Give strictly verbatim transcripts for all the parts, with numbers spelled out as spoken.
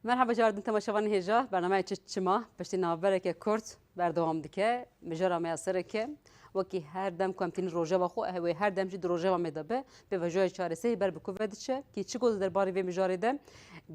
Merhaba cardin temaşevanê hêja, bernameya Çi Çima, piştî navbereke kurt berdewam dike. Mijara me ya sereke, wekî her dem ku em tînin rojeva xwe, ew ê her dem jî di rojeva me de be, pê vejoya çareserî ber bi ku ve diçe, kî çi got derbarê vê mijarê de,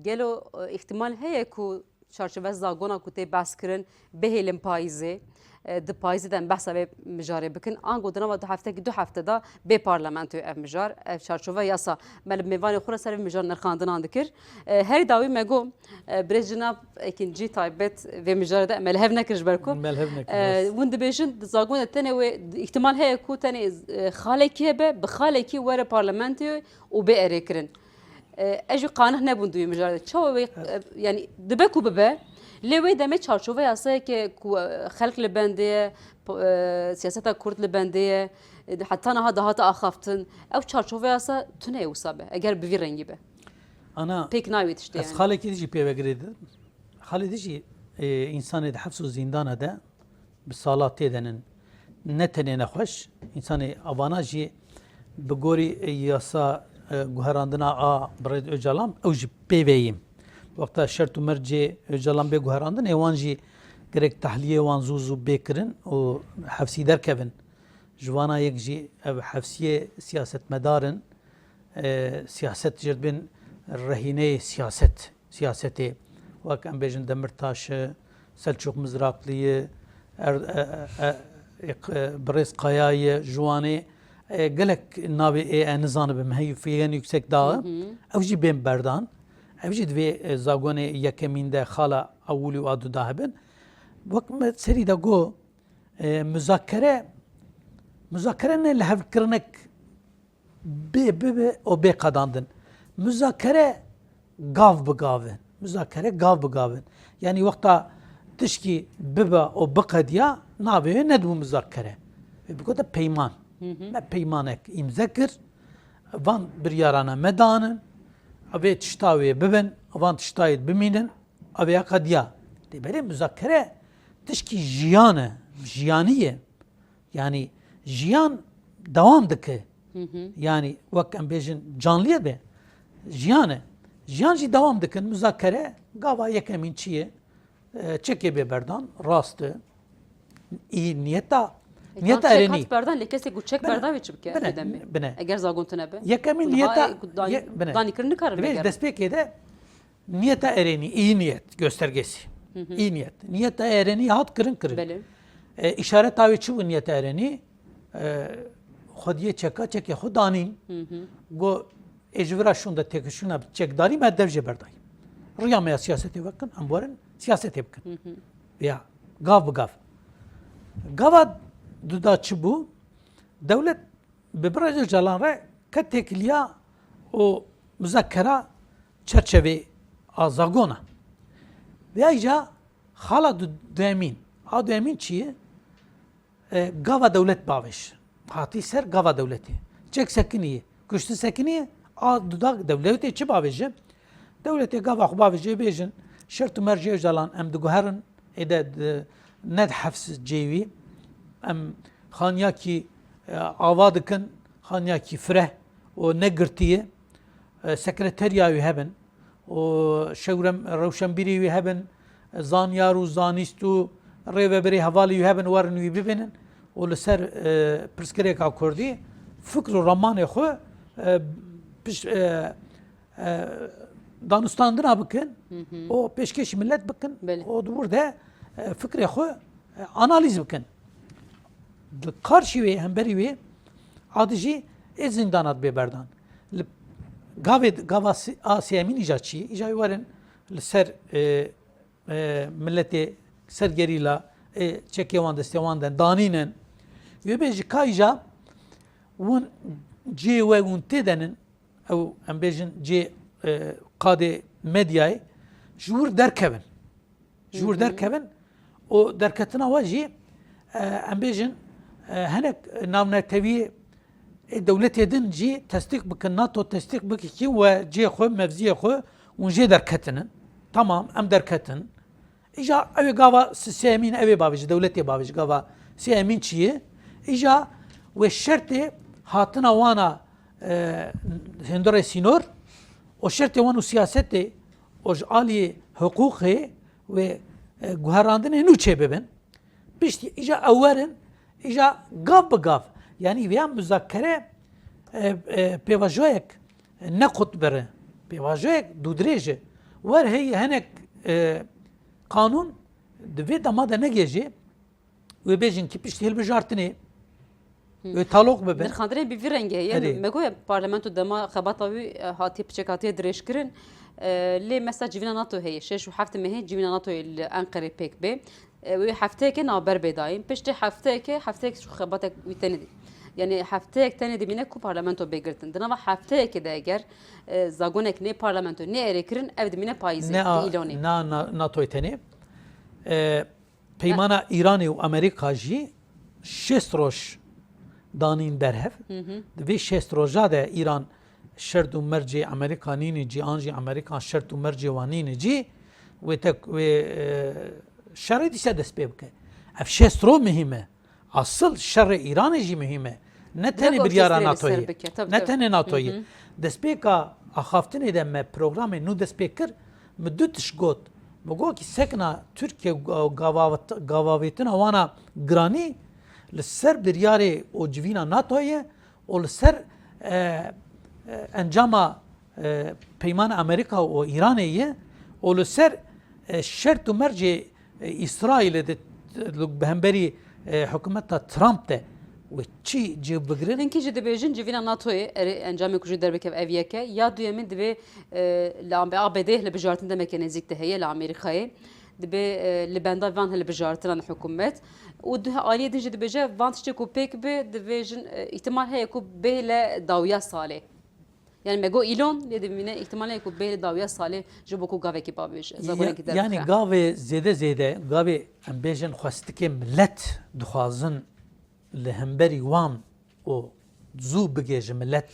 gelo, e, îhtimal heye ku çarçove zagona ku tê behs kirin, bihêlin payîzê, e, di payîzê de em behsa vê mijarê bikin. Ango di nava du heftekî du hefte de bê parlamentoyê ev mijar, ev çarçove yasa me li mêvanê xwe re ser vê mijar nirxandinan dikir. E, herî dawî me got, e, birêz Cinab Ekîncî taybet vê mijarê de me li hev nekir ji ber ku, Me li hev nekir, e, rast. Hûn dibêjin di zagon de tenê wê, îhtimal heye ku tenê, e, xalekî hebe, bi xalekî were parlamentoyê û bê erêkirin. E, ez jî qanih nebûn di wê mijarê de. Çawa wê, e, yani dibe ku bibe, lê wê demê çarçoveya yasayeke ku, e, xelk li bendê ye, p-, e, siyaseta kurd li bendê ye, e, heta niha dihate axaftin. Ew çarçoveya yasa tune ye wisa be, eger bi vî rengî be. Ana, Pêk nayê wê tiştê ez yani. Xalekî dijî pê ve girê didim. Xalê dijî, e, însanê di hefs û zîndana de bi sala tê de nin. Ne tenê nexweş, însanê avana jî bi gorî yasa, e, guherandina a birêz Ocalan, ew jî pê ve yî. Wexta şert û mercê Ocalan bê guherandinê, wan jî gerek tehliyê wan zû zû bê kirin û hefsî derkevin. Ji vana yek jî ev hefsiyê siyasetmedar in, e, siyaset jê dibên rehîneyê siyaset. Siyasetê, wek em bêjin Demirtaş e, Selçûk Mizraqlî ye, Er-, e, e, e, e, Birêz Kaya ye, ji wanê, e, gelek navê ê e nizanibim, heyî Figen Yüksek Dağı, Hı hı. ew jî bên berdan. Ew jî divê, e, zagonê yekemîn de xala ewil û a duda hebin. Wek me serî de got, e, muzakere, muzakere ne lihevkirinek bê bibe û bê qedandin. Muzakere gav bi gav in. Muzakere gav bi gav in. Yanî wexta tişkî bibe û biqediya, navê wê nedibû muzakere. Wê bigote peyman. Hı hı. Me peymanek îmze kir, van biryarana me danin, vê tişta wê bibin, van tiştayê bimînin, a vê ya qediya. Lê belê muzakere tişkî jiyan e, jiyanî ye. Yanî jiyan dewam dike. Hı hı. Yanî wek em bêjin canlî ye be. Jiyan e. Jiyan jî dewam dikin. Muzakere gava yekemîn çi ye? E, çekê bê berdan, rast e. Î niyeta, E, niyeta tam çek erenî. Hat berdan, lê kesê ku çek Bine, berdan wê çi bike, bine, Erdem Bey? Bine. Eger zagon tune be. Yekemîn Niha niyeta, e, ku dan-, ye-, bine. Danîkirin nikarin Divê ji vegerin. Destpêkê de Niyeta erenî, iyi niyet göstergesi. Hı hı. İyi niyet. Niyeta erenî hat kirin kirin. Belê. E, îşareta wê çi bû niyeta erenî? E, xwediyê çeka, çekê xwe danîn. Hı hı. Got, ê ji vira şûnde têkişûna çekdarî me dev jê berdayî. Riya me ya siyasetê vekin, em werin siyasetê bikin. Hı hı. Ya, gav bi gav. Gava duda çi bû? Dewlet bi birêz Ocalan re ke têkiliya û muzakera çerçevê a zagona. Vêya îca xala du-, duyemîn. A duyemîn çi ye? E, gava dewlet bavêj. Hatî ser gava dewletê. Çek sekinî ye. Kuştin sekinî ye. A duda dewletê çi bavêje? Dewletê gava xwe bavêje bêjin, şert û mercê Ocalan em diguherin, ê de di, ne di hefs cêwî. Em xaniyakî, e, ava dikin, xaniyakî fireh û ne girtî ye. E, sekreteriya wî hebin û şewrem-, rewşenbîrê wî hebin, e, zanyar û zanîst û rêveberê hevalê wî hebin, werin wî bibînin û li ser, e, pirsgirêka kurdî fikr û ramanê xwe, e, piş-, e, e, danûstandina bikin Hı hı. û pêşkêşî millet bikin Belê. û di wir de, e, fikrê xwe, e, analîz bikin. Di karşî wê, hemberî wê, a dijî ê zîndana dibê berdan. Li gavê, gava si-, a sêyemîn îca çi ye? Îca werin li ser, e, e, miletê ser gerîla, ê çekê wan destê wan de danînin. Wê bê ji ka îca hûn cihê we hûn tê de nin, ew em bêjin cihê, e, qadê medyayê ji wir derkevin. Ji wir Hı hı. derkevin û derketina we jî, e, em bêjin, e, hinek navnetewiyê ê dewletê din jî tesdîq bikin, nato tesdîq bikî we cihê xwe, mevziyê xwe hûn jê derketinin. Tamam, em derketin. Îja ew ê gava si-, sêyemîn ew ê bavêje, dewletê bavêje, gava sêyemîn çi ye? Îja wê şertê hatina wana, e, hundirê sînor û şertê wan û siyasetê û ji alî hiqûqê wê, e, guherandinê nû çêbibin. Piştî îja ew werin, îja gav bi gav, yanî vêya muzakere, e, e, pêvajoyek ne qut biri, pêvajoyek dûdirêj e. Wer heye hinek, e, qanûn di vê dema de negê jî, wê bêjin kî piştî hilbijartinê, wê talok bibin. Nirxandinê bi vî rengî heye. Erê. Me goye parlamento dema xebata wî, e, hatiye piçek hatiye dirêjkirin. E, lê mesela civîna NATO heye. Şeş û heft mehê civîna NATOyê li Enqerê pêk bê. E, wê hefteyekê navber bê dayîn. Piştî hefteyekê, hefteyek ji xebatek wî tenê dî. Yani hefteyek tenê dimîne ku parlamento bê girtin. Di nava hefteyekê de eger, e, zagonek nê parlamento nê erê kirin, ev dimîne payîzê, Ne a-, di îlonê. na, na, NATOyê tenê. E, Peymana Îranê û Amerîka jî şêst roj danîn berhev. Hı hı. Di vê şêst roja de Îran şert û mercê Amerîka nîne cî, an jî Amerîka şert û mercê wan nîne cî, wê tek, wê, e, şerê dîse dest pê bike. Ev şêst roj muhîm e. Asıl şerê Îranê jî muhîm e. Ne tenê Direkt biryara orkestrê li ser NATOyê. bike, tabii, Ne tabii. tenê NATOyê. Hı hı. Destpêka axaftinê de me programê nû dest pê kir, min du tişt got. Min got ki sekna Tirkiye û gavavit-, gavavêtina wana giranî li ser biryarê û civîna NATOyê û li ser, e, e, encama, e, peymana Amerîka û Îranê ye û li ser, e, şert û mercê, e, Îsraîlê de, e, bi hemberî, e, hikûmeta Trump de wê çi cih bigirin? Hinkî jî dibêjin civîna NATOyê erê encamê ku jî derbikev ev yek e. Ya duyemîn divê, e, li A B D hilbijartin demeke nêzîk de heye li Amerîkayê. Dibê, e, li benda van hilbijartinan hikûmet. Û di aliyê din jî dibêje van tiştê ku pêk bi, dibêjin, e, îhtimal heye ku bê li dawiya salê. Yani me got îlon, lê dimîne îhtimal heye ku bê li dawiya salê ji bo ku gavekî bavêje, zagonekî Ya-, yani derbixe. Gavê zêde zêde, gavê em bêjin xwestikê millet dixwazin li hemberî wan û zû bigê ji millet,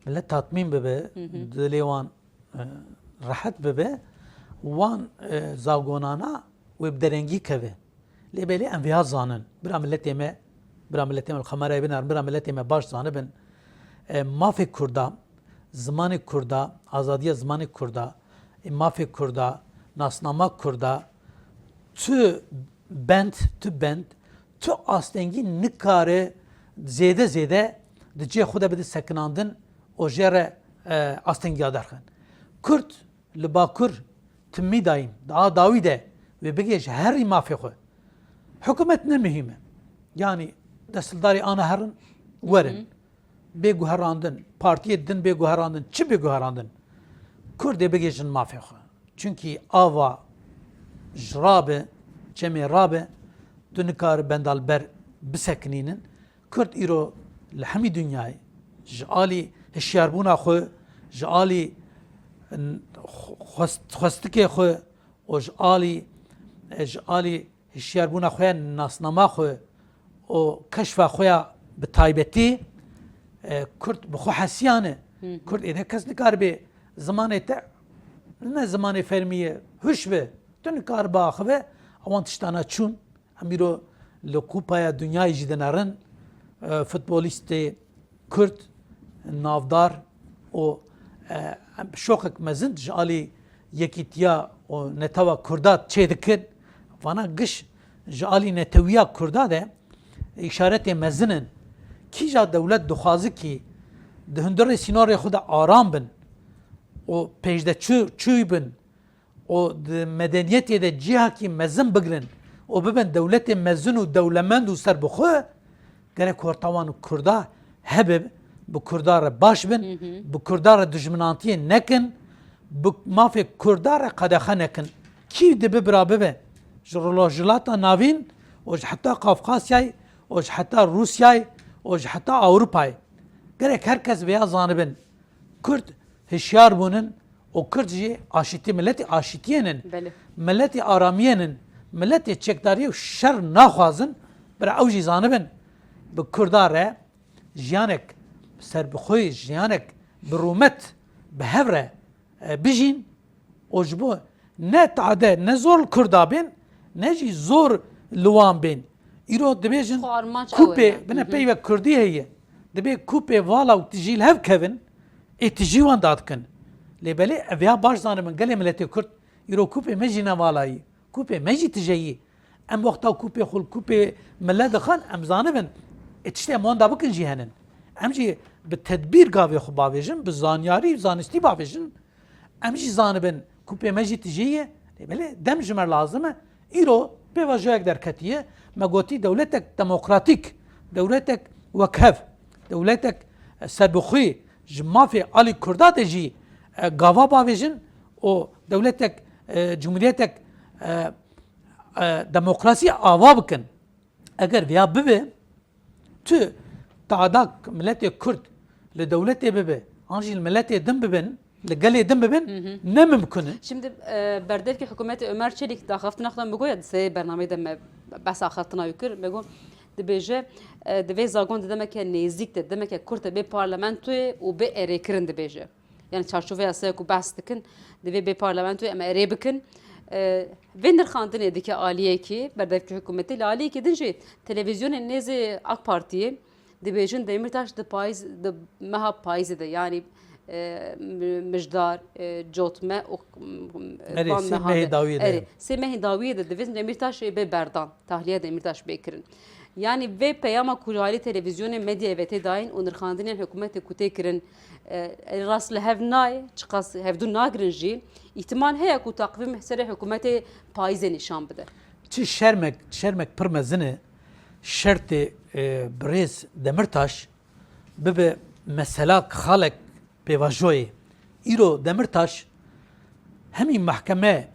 millet tatmîn bibe, Hı hı. dilê wan, e, rehet bibe, wan, e, zagonana wê bi derengî keve. Lê belê em vêya zanin. Bira miletê me, bira miletê me li kamerayê binerin, bira miletê me baş zanibin. E, mafê Kurda, zimanê Kurda, azadiya zimanê Kurda, e, mafê Kurda, nasnama Kurda, tu bend, tu bend, tu astengî nikare zêde zêde di cihê xwe de bide sekinandin û jê re, e, astengiya derxin. Kurd li Bakur timî dayîn, di a dawî de wê bigihêje herî mafê xwe. Hikûmet ne muhîm e. Yanî desthilatdarê ana herin, werin. Hı hı. Bê guherandin, partiyê din bê guherandin, çi bê guherandin? Kurdê bigihêjin mafê xwe. Çunkî ava ji rabe, çemê rabe, tu nikare benda li ber bisekinînin. Kurd îro li hemî dinyayê ji alî hişyarbûna xwe, ji alî, n-, xwest-, xwestikê xwe û ji alî, e, ji alî hişyarbûna xwe ya nasnama xwe û keşfa xwe ya bi taybetî, e, Kurd bi xwe hesiyane. Hı hı. Kurd êde kes nikaribe zimanê te, ne zimanê fermî ye, huş be. Tu nikaribe axive, ewan tiştana çûn. Em îro li Kupaya Dinyayê jî dinerin, e, futbolîstê Kurd navdar û, e, em şoqek mezin ji alî yekîtiya û netewa Kurda çêdikin. Vana giş ji alî netewiya Kurda de îşaretê mezin in. Kîja dewlet dixwaze kî di hundirê sînorê xwe de aram bin û pêşde çû-, çûy bin, û di medeniyetê de cihakî mezin bigrin û bibin dewletê mezin û dewlemend û serbixwe, gerek orta wan û Kurda hebe, bi Kurda re baş bin, Hı hı. bi Kurda re dijminantiyê nekin, bi mafê Kurda re qedexe nekin. Kî dibe bira bibe, ji Rojhilata Navîn û ji heta Qafqasyayê û ji heta Rûsyayê û ji heta Ewropayê. Gerek her kes vêya zanibin. Kurd hişyar bûnin û Kurd jî aşitî, miletî aşitiyê nin. Belê. Miletî aramiyê nin. Miletê çekdariyê û şer naxwazin. Bira ew jî zanibin, bi Kurda re jiyanek serbixwe, jiyanek bi rûmet bi hev re, e, bijîn û ji bo ne tade, ne zor li Kurda bên, ne jî zor li wan bên. Îro dibêjin Xwe armanc ew e kupê, yani. bine Hı hı. peyve Kurdî heye. Dibê kupê vala û tijî li hev kevin, ê tijî wan dadikin. Lê belê ev ya baş zanibin, gelê miletê Kurd Îro kûpê me jî ne vala yî. Kûpê me jî tije yî. Em wexta kûpê xwe li kûpê milet dixin, em zanibin. Ê tiştê em wenda bikin jî henin. Em jî bi tedbîr gavê xwe bavêjin, bi zanyarî û zanistî bavêjin. Em jî zanibin kûpê me jî tije yî. Lê belê dem ji me lazim e. Îro pêvajoyek derketiye. Me gotî dewletek demokratîk, dewletek wekhev, dewletek, e, serbixwî ji mafê alî Kurda de jî, e, gava bavêjin û dewletek, e, cumhuriyetek, e, e, demokrasî ava bikin. Eger viya bibe, tu tadak miletê Kurd li dewletê bibe, an jî li miletê din bibin, li gelê din bibin, Hı hı. ne mimkun e. Şimdi, e, berdevkê hikûmetê Ömer Çelik daxaftina xwe de me goya di sê bernameyê de me behsa axaftina wî kir. Me got, dibêje, e, di vê zagon de demeke nêzîk de, demeke kurt de bê parlamentoyê û bê erêkirin dibêje. Yani çarçoveya se ku behs dikin, divê bê parlamentoyê em erê bikin. E, vê nirxandinê dike aliyekî, berdevkê hikûmetê, li aliyekî din jî televîzyonên nêzê AK Partiyê dibêjin Demîrtaş di payîz, di meha payîzê de, yani, e, mi-, mijdar, e, cotme û, e, Erê, van sê meha mehê de, dawiyê de. Erê, sê mehên dawiyê de divêjin Demîrtaş ê bê berdan, tahliye Demîrtaş bê kirin. Yani vê peyama ku ji alî televîzyonê medyayê ve tê dayîn û nirxandinên hikûmetê ku tê kirin, e, rast li hev nayê, çiqas hevdû nagirin jî, îhtimal heye ku taqvîm serê hikûmetê payîzê nîşan bide. Çi şermek, şermek pir mezin e, şertê, e, birêz Demirtaş bibe mesela xalek pêvajoyê. Îro Demirtaş hemî mehkeme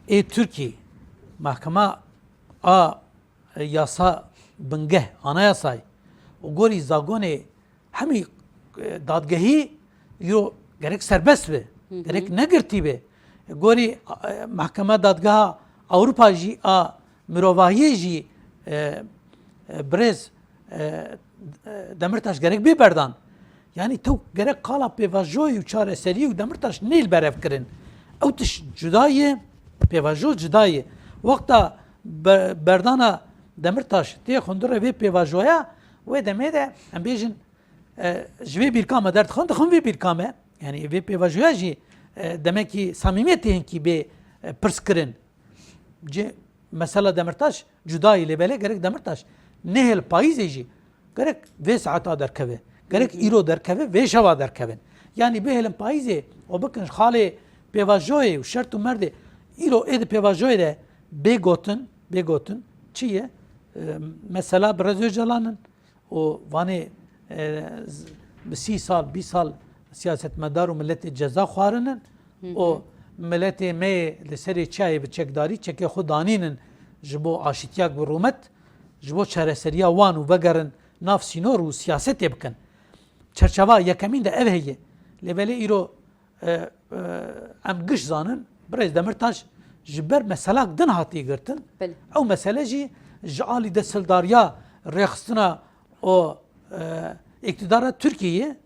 ê Tirkî, mehkema a, e, yasa bingeh, anayasayê û gorî zagonê hemî, e, dadgehî yo gerek serbest be, Hı hı. gerek negirtî be. Gorî, e, Mehkeme Dadgeha Ewropa jî a mirovahiyê jî, e, e, birêz, e, e, Demirtaş gerek bê berdan. Yanî tew gerek qala pêvajoyê û çareseriyê û Demirtaş nê li berev kirin. Ew tişt cuda ye, pêvajo cuda ye. Wexta be-, berdana Demirtaş tê xundirê vê pêvajoya, wê demê de em bêjin, e, ji vê bîrka me derdixin, dixin vê bîrka me. Yanî vê pêvajoya jî, e, demekî samîmiyetê hinkî bê, e, pirs kirin. Cê, mesela Demirtaş cuda ye, lê belê gerek Demirtaş nehêl payîzê jî gerek vê saeta derkeve. Gerek Hı hı. îro derkeve, vê şeva derkevin. Yanî bihêlin payîzê û bikin xalê pêvajoyê û şert û merdê îro ê di pêvajoyê de bê gotin, bê gotin çi ye? E, mesela Birêz Ocalan in, û vanê, e, z-, bi sî sal, bîst sal siyasetmedar û miletê ceza xwarinin Hı hı. û miletê me yê li serê çiyayê bi çekdarî çekê xwe danînin ji bo aşîtiyak bi rûmet, ji bo çareseriya wan û vegerin nav sînor û siyasetê bikin. Çerçeva yekemîn de ev heye. Lê belê îro e, e, em giş zanin, Birêz Demirtaş ji ber meselak din hatiye girtin. Belê. Ew mesele jî ji alî desthildariya rêxistina û, e, îktidara Tirkiyeyê,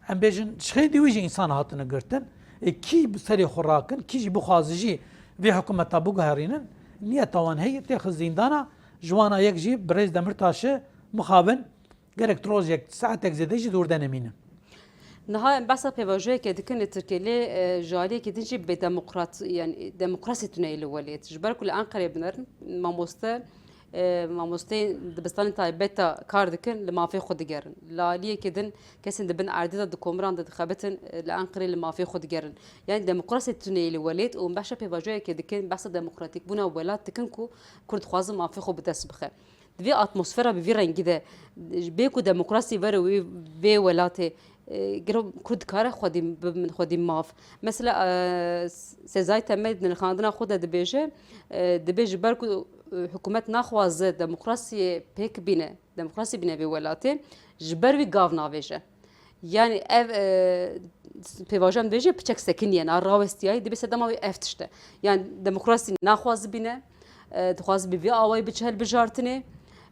em bêjin ji xêdî wî jî însan hatine girtin. E, kî bi serê xwe rakin, kî jî bixwaze jî vê hikûmeta biguherînin, niyeta wan heye têxe zîndana, ji wana yek jî Birêz Demirtaş e, mixabin Gerek tu rojek, saetek zêde jî dûr de nemînin. Niha em behsa pêvajoyekê dikin li Tirkiyê, lê, e, ji aliyekî din jî bê demokrat, yani demokrasî tune ye li welêt. Ji ber ku li Enqerê binerin, mamoste, e, mamosteyên dibistanên taybet de kar dikin, li mafê xwe digerin. Li aliyekî din kesên di bin erdê de di komiran de dixebitin, e, li Enqerê li mafê xwe digerin. Yani demokrasî tune ye li welêt û behsa pêvajoyekê dikin, behsa demokratîkbûna welat dikin ku Kurd dixwaze mafê xwe bi dest bixe. Di vê atmosfera bi vî rengî de, bê ku demokrasî were wê, vê welatê, e, gelo Kurd dikare xwedî, bi xwedî maf. Mesela, e, Sezai Temel di nirxandina xwe de dibêje, e, dibê ji ber ku, e, hikûmet naxwaze demokrasiyê pêk bîne, demokrasî bîne vê welatê, ji ber wî gav navêje. Yani ev, e, pêvajoya min dibêje piçek sekiniye, na rawestiyayî, dibê sedema wê ev tişt e. Yani demokrasî naxwazibîne, e, dixwaze bi vî awayî biçe hilbijartinê.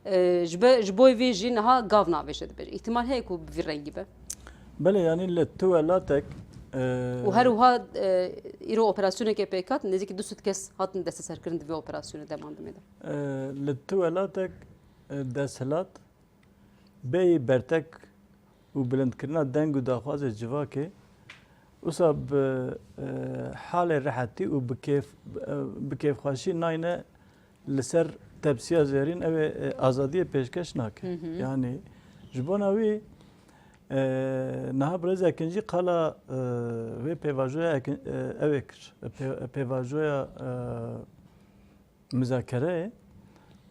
E, ji be-, ji bo vê jî niha gav navêje dibêje. Îhtimal heye ku bi vî rengî be. Belê, yani li tu welatek, e, Û her wiha, e, îro operasyoneke pêk hat, nêzîkî du sed kes hatin desteserkirin di vê operasyonê dema demê de. E, li tu welatek, e, desthilat bêyî bertek û bilindkirina deng û daxwazê civakê Usa bi, e, halê rehetî û bi kêf, e, bi kêfxweşî nayne li ser tepsiya zêrîn, ew ê, e, azadiyê pêşkeş nake. Hı hı. Yanî ji bona wî, e, niha birêz Ekinci qala, e, vê pêvajoya Ekin-, e, ew ê kir. Pê-, pêvajoya, e, muzakereyê,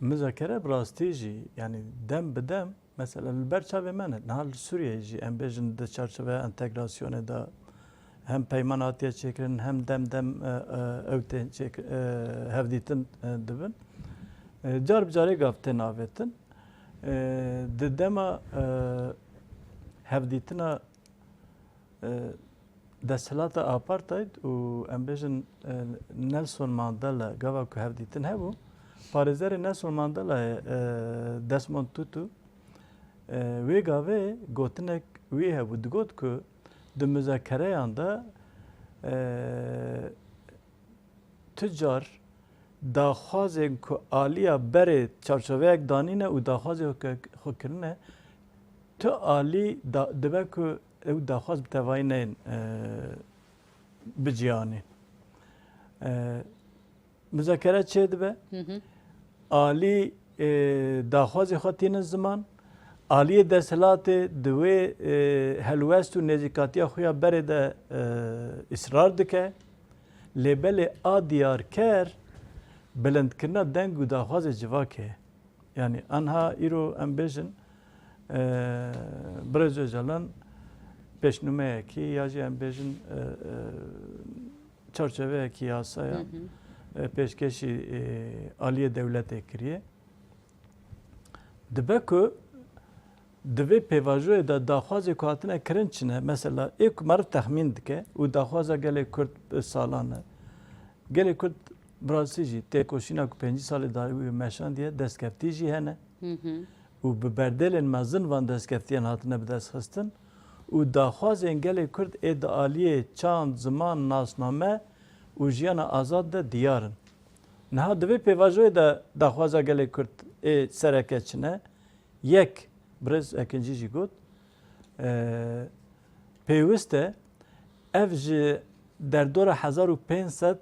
muzakere bi rastî jî, yanî dem bi dem, mesela li ber çavê me ne. Niha li Sûriyeyê jî em bêjin di çarçoveya entegrasyonê de hem peyman hatiye çêkirin, hem dem dem, e, e, ew tên çêk-, e, hevdîtin, e, dibin. E, car bi carê gav tên avêtin. E, di dema, e, hevdîtina, e, desthilata apartheid û em bêjin, e, Nelson Mandela gava ku hevdîtin hebû, parêzerê Nelson Mandela'yê, e, Desmond Tutu, e, wê gavê gotinek wî hebû. Digot ku di muzakereyan de, e, tu car daxwazên ku aliya berê çarçoveyek danîne û daxwazê xwe ke-, xwe kirine, tu alî da-, dibe ku ew daxwaz bi tevayî neyên, e, biciyanîn. E, muzakere çê dibe. Hı hı. Alî, e, daxwazê xwe tînin ziman. Aliyê desthilatê di wê, e, helwest û nêzîkatiya xwe ya berê de, e, îsrar dike. Lê belê a diyarker bilindkirina deng û daxwazê civakê ye. Yanî anha îro em bêjin, e, Birêz Ocalan pêşnûmeyekî ya jî em bêjin, e, e, çarçoveyekî yasaya, Hı hı. e, pêşkêşî, e, aliyê dewletê kiriye. Dibe ku di vê pêvajoyê de daxwazê ku hatine kirin çi ne? Mesela ê ku meriv texmîn dike û daxwaza gelê Kurd bi salan e. Gelê Kurd bi rastî jî têkoşîna ku pêncî salê dawî wî meşandiye, destkeftî jî hene. Hı hı. Û bi berdêlên mezin van destkeftiyan hatine bidestxistin û daxwazên gelê Kurd ê di aliyê çand, ziman, nasname û jiyana azad de diyar in. Niha di vê pêvajoyê de daxwaza gelê Kurd ê sereke çi ne? Yek, birêz Ekincî jî got, e, pêwist e ev ji derdora hezar û pênc sed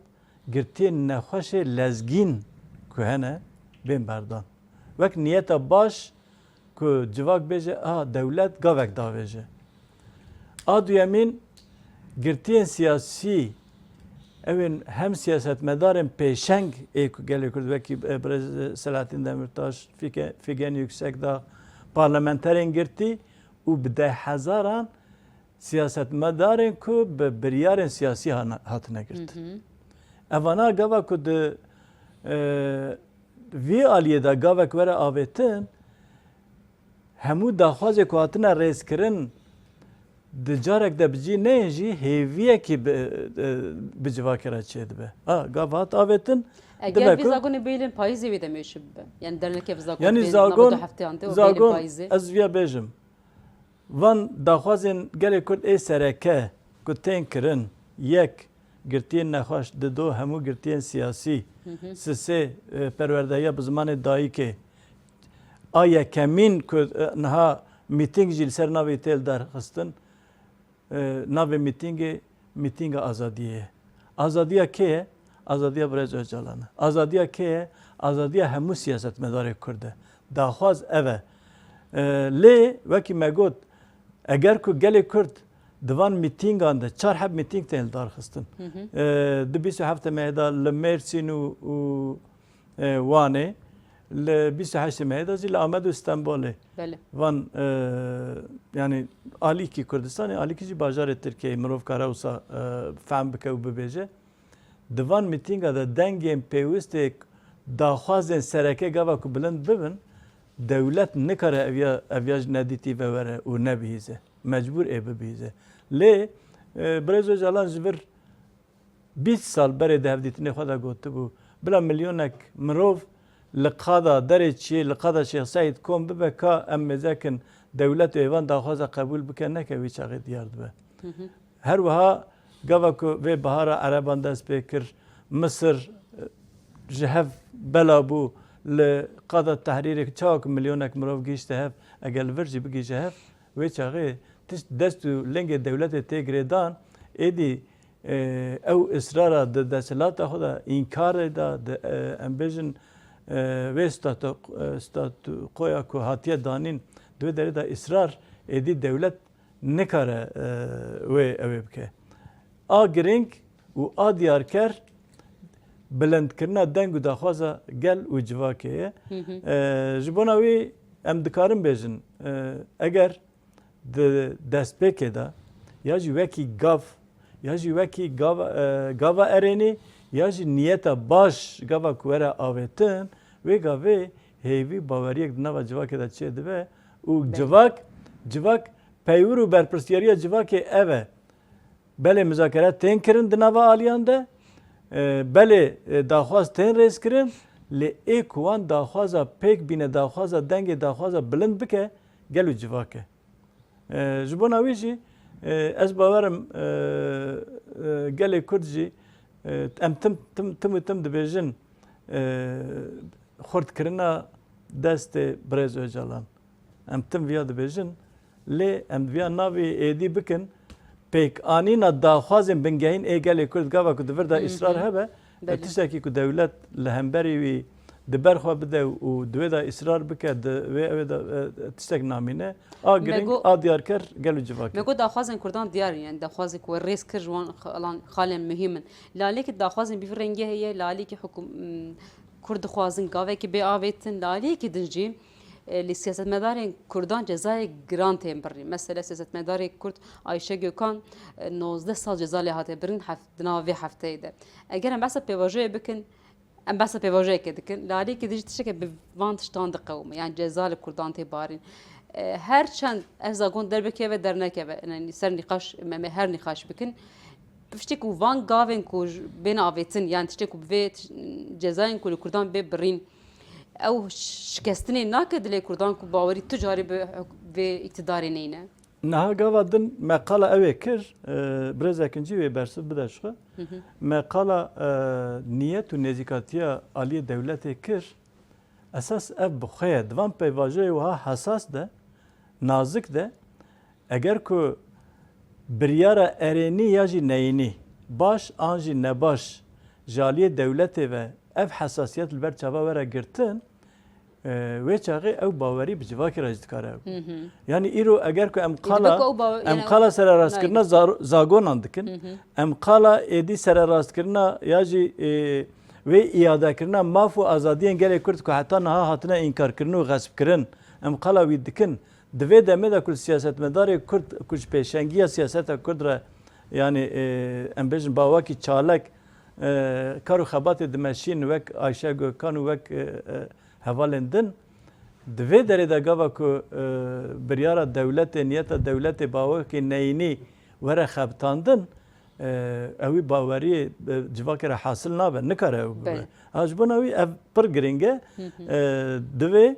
girtiyên nexweşê lezgîn ku hene, bên berdan. Wek niyeta baş ku civak bêje, a, dewlet gavek davêje. A duyemîn, girtiyên siyasî, ew ên hem siyasetmedarên pêşeng ê ku gelê Kurd wekî, e, Birêz Selahattin Demirtaş, Fike-, Figen Yüksekdağ, parlamenterên girtî û bi dehhezaran siyasetmedarên ku bi biryarên siyasî hana-, hatine girtin. Hı hı. Evana gava ku di, e, vî aliyê de gavek were avêtin, hemû daxwazê ku hatine rêzkirin di carek de bi cî neyên jî hêviyekî bi, e, bi civakê re çêdibe. A, gav hat avêtin, Eger dibe vî ku zagonê bêlin payîzê wê demê çi bibe? Yani dernekê vî zagon Yanî bêlin zagon, nava du hefteyan de û bêlin zagon, payîzê? Ez viya bêjim. Van daxwazên gelê Kurd ê sereke ku tên kirin, yek, girtiyên nexweş, dido, hemû girtiyên siyasî, Hı hı. sisê, e, perwerdehiya bi zimanê dayikê. A yekemîn ku, e, niha mîting jî li ser navê tê li dar xistin, e, navê mîtingê, mîtinga azadiyê ye. Azadiya kê ye? Azadiya Birêz Ocalan e. Azadiya kê ye? Azadiya hemû siyasetmedarê Kurd e. Daxwaz ev e. E, lê wekî me got, eger ku gelê Kurd di van mîtingan de, çar heb mîting tên li dar xistin. Hı hı. E, di bîst û heftê mehê de li Mêrsîn û, û, e, Wanê, li bîst û heştê mehê de jî li Amed û Stenbolê. Belê. Van, e, yanî alîkî Kurdistanê, alîkî jî bajarê Tirkiyeyê mirov kare wisa, e, fehm bike û bibêje. Di van mîtinga de dengên pêwistê daxwazên sereke gava ku bilind bibin, dewlet nikare eviya, eviya ji nedîtî ve were û nebihîze. Mecbûr ê bibihîze. Lê, e, Birêz Ocalan ji vir bîst sal berê di hevdîtinê xwe de gotibû, bila milyonek mirov li qada Derê Çiyê, li qada Şêx Seîd kom bibe, ka em mêzekin dewlet û êvan daxwaza qebûl bike, neke wî çaxê diyar dibe. Hı hı. Her wiha gava ku vê bihara Ereban dest pê kir, Misir, e, ji hev bela bû, li qada Tehrîrê çawa ku milyonek mirov gihîşte hev, eger li vir jî bigihîje hev, wê çaxê tişt dest û lingê dewletê tê girêdan, êdî, e, ew israra di desthilata xwe de înkarê de, di, e, em bêjin, e, vê statu-, e, statukoya ku hatiye danîn, di wê derê de israr êdî dewlet nikare, e, wê ew ê bike. A giring û a diyarker bilindkirina deng û daxwaza gel û civakê ye. Hı hı. E, ji bona wî em dikarin bêjin, e, eger di destpêkê de ya jî wekî gav, ya jî wekî gava, e, gava erênî, ya jî niyeta baş gava ku were avêtin, wê gavê hêvî baweriyek di nava civakê de çêdibe û Belê. civak, civak peywir û berpirsiyariya civakê ev e. Belê muzakere tên kirin di nava aliyan de, e, belê, e, daxwaz tên rêz kirin, lê ê ku wan daxwaza pêk bîne, daxwaza dengê, daxwaza bilind bike, gel û civak e. E, ji bona wî jî, e, ez bawer im, e, e, gelê Kurd jî, e, em tim, tim, tim û tim dibêjin, e, xurtkirina destê Birêz Ocalan. Em tim viya dibêjin, lê em viya navê êdî bikin, pêkanîna daxwazên bingehîn ê gelê Kurd gava ku di vir de Hı hı. îsrar hebe, Belê. tiştekî ku dewlet li hemberî wî di ber xwe bide û di wê de îsrar bike, di wê ew ê de, e, tiştek namîne. A giring, Mego- a diyarker gel û civak e. Me got daxwazên Kurdan diyar in, yani daxwazê ku we rêz kir ji wan xalan, xalên muhîm in. Lalekî daxwazên bi vî rengê heye, lalekî hukum, m, Kurd dixwazin gavekî bê avêtin, lalekî din jî, e, li siyasetmedarên Kurdan cezayê giran tên birîn. Mesela siyasetmedarê Kurd Ayşe Gökhan, e, nozdeh sal ceza lê hate birîn hef-, di nava vê hefteyê de. Eger em behsa pêvajoyê bikin, Em behsa pêvajoyekê dikin. Li aliyekê din jî tiştekê bi van tiştan diqewime. Yani ceza li Kurdan tê barîn. E, her çend ev zagon derbekeve dernekeve, yani ser nîqaş, me, me her nîqaş bikin. Tiştê ku van gavên ku j-, bên avêtin, yani tiştê ku bi vê tiş-, cezayên ku li Kurdan bê birîn, ew şikestinê nake dilê Kurdan ku bawerî tu carî bi huk-, vê îktidarê neyne. Niha gava din me qala ew ê kir, e, birêz Ekincî wê bersiv bide ji xwe. Hı hı. Me qala, e, niyet û nêzîkatiya aliyê dewletê kir. Esas ev bi xwe ye. Di van pêvajoyê wiha hesas de, nazik de, eger ku biryara erênî ya jî neyînî, baş an jî nebaş, ji aliyê dewletê ve ev hesasiyet li ber çava were girtin, E, wê çaxê ew bawerî bi civakê re jî dikare hebû. Hı hı. Yanî îro eger ku em Ê, dibe qala, ku ew bawer-, em yani qala sererastkirina Nayê. zar-, zagonan dikin, Hı hı. em qala êdî sererastkirina ya jî, e, wê îadekirina maf û azadiyên gelê Kurd ku heta niha hatine înkarkirin û xespkirin, em qala wî dikin. Di vê demê de ku siyasetmedarê Kurd ku ji pêşengiya siyaseta Kurd re, yanî, e, em bêjin bawekî çalek, e, kar û xebatê dimeşîn wek Ayşe Gökhan û wek, e, e, hevalên din. Di vê derê de gava ku, e, biryara dewletê, niyeta dewletê bawekê neyînî were xebitandin, e, ewî baweriyê, e, civakê re hasil nabe, nikare ew bibe. Belê. Ha, ji bona wî ev pir giring e. Hı hı. E, divê,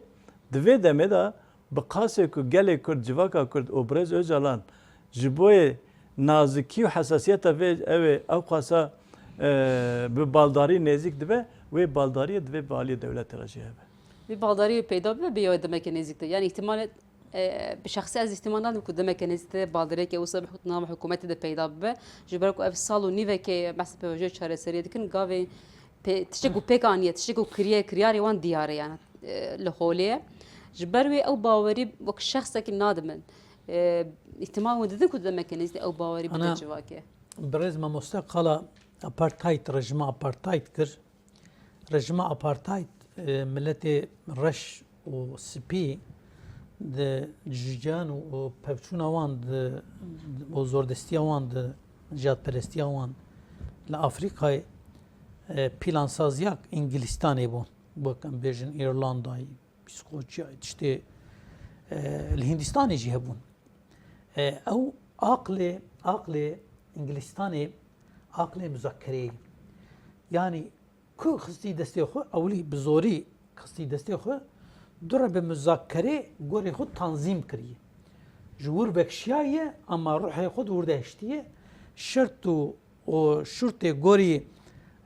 di vê demê de bi qasê ku gelê Kurd, civaka Kurd û Birêz Ocalan ji boyê nazikî û hesasiyeta vê ew ê ew qasa, e, bi baldarî nêzîk dibe, wê baldariyê divê bi aliyê dewletê re jî hebe. Vê baldariyê peyda bibe bê ya demeke nêzîk de. Yani îhtimalê, e, bi şexsî ez îhtimal nadim ku demeke nêzîk de baldariyeke wisa bi huk-, nava hikûmetê de peyda bibe. Ji ber ku ev sal û nîvekê behsa pêvajoyê çareseriyê dikin, gavê pê-, tiştê ku pêk aniye, tiştê ku kiriye, kiryarê wan diyar e yani, e, li holê ye. Ji ber wê ew bawerî wek şexsekî nadimin. E, îhtimal hûn didin ku demeke nêzîk de ew bawerî bide Ana, civakê? Birêz mamoste qala apartheid, rejîma apartheid kir. Rejîma apartheid, e, miletê reş û spî di cûceyan û, û pevçûna wan di, û zordestiya wan di, nijadperestiya wan li Afrîkayê, e, plansaziya Îngilîstanê bû. Wek em bêjin Îrlandayê, Îskoçyayê, tiştê, e, li Hîndistanê jî hebûn. E, ew aqlê, aqlê Îngilîstanê, aqlê muzakereyê. Yanî ku xistî destê xwe, ewilî bi zorî xistî destê xwe, dûre bi muzakerê gorê xwe tanzîm kiriye. Ji wir vekşiyaye, ama ruhê xwe di wir de hiştiye. Şert û, û şurtê gorî,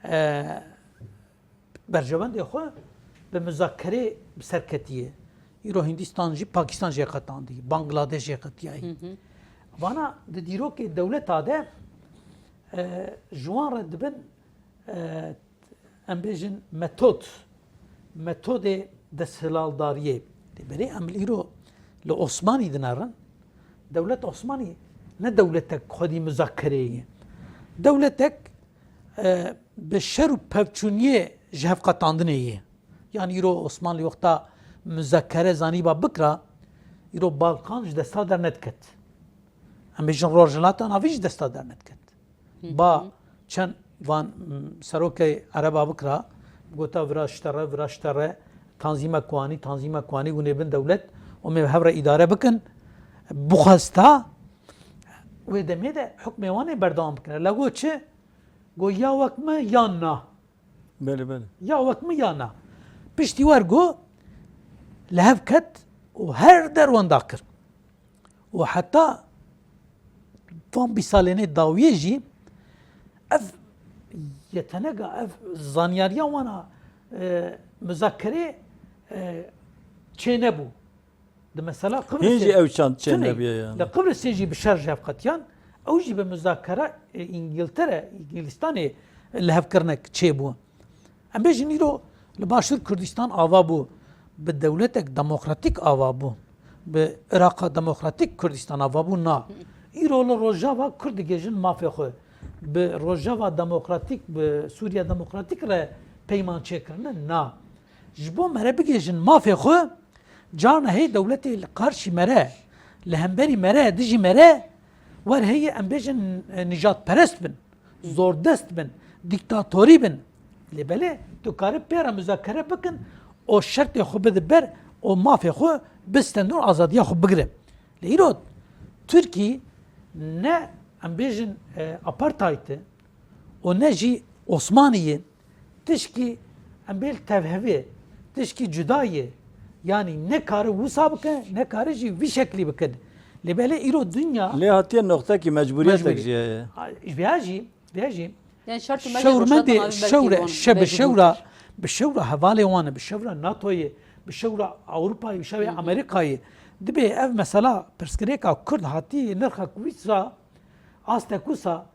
e, berjewendê xwe bi muzakerê bi ser ketiye. Îro Hindistan jî, Pakistan jê qetandî, Bangladeş jê qetiyayî. Hı hı. Vana di dîrokê dewleta de e, ji wan re dibin, e, em bêjin metod, metodê desthilaldariyê. Lê berê em îro li Osmanî dinerin. Dewlet Osmanî ne dewletek xwedî muzakereyê ye. Dewletek, e, bi şer û pevçûniyê ji hev qetandinê ye. Yanî îro Osmanlî wexta muzakere zanîba bikira, îro Balkan ji desta dernediket. Em bêjin Rojhilata Navîn ji desta dernediket. Ba çend van, m, serokê Ereba bikira, gota vira ji te re, vira ji te re, tanzîmek ku anî, tanzîmek ku anî, hûn ê bin dewlet û em ê bi hev re îdare bikin. Bixwesta wê demê de hukmê wan ê berdewam bikine. Le got çi? Got ya wek min yan na. Belê, belê. Ya wek min ya na. Piştî wer got, li hev ket û her der wenda kir. Û heta van bîst salên ê dawiyê jî ev yetenega, ev zanyariya wana, e, muzakerê, e, çênebû. Di mesela Qibrisê, hîn jî ew çand çê tune, nebiye yani. Li Qibrisê jî bi şer ji hev qetiyan, ew jî bi muzakere, e, Îngiltere, Îngilistanê lihevkirinek çêbû. Em bêjin îro li Başûr Kurdistan ava bû, bi dewletek demokratîk ava bû, bi Iraqa Demokratîk Kurdistan ava bû, na. Îro li Rojava Kurd digihêjin mafê xwe, bi Rojava Demokratîk, bi Sûriya Demokratîk re peyman çêkirine, na. Ji bo mere bigihêjin mafê xwe, carna hê dewletê li qarşî mere, li hemberî mere, dijî mere, wer heye em bêjin, e, nijadperest bin, zordest bin, dîktatorî bin. Lê belê tu karî pê re muzakere bikin û şertê xwe bide ber û mafê xwe bistendin û azadiya xwe bigire. Lê îro Tirkî ne, em bêjin, e, apartheid e û ne jî Osmanî ye. Tişkî em bê li tevhevê, tişkî cuda ye. Yanî ne kare wisa bike, ne kare jî vî şeklî bikin. Lê belê îro dinya Lê hatiye noqtekî mecbûriyetek mecbûrî. Jî heye. A, ji vêya jî, vêya jî Yani şart û mecbûr şewrmendê, şewre, şe bi şewra, bi şewra hevalê wan e, bi şewra natoyê, bi şewra Ewropayê, bi şewra Amerîkayê. Dibê ev mesela pirsgirêka Kurd hatî nirxek wisa, astek wisa,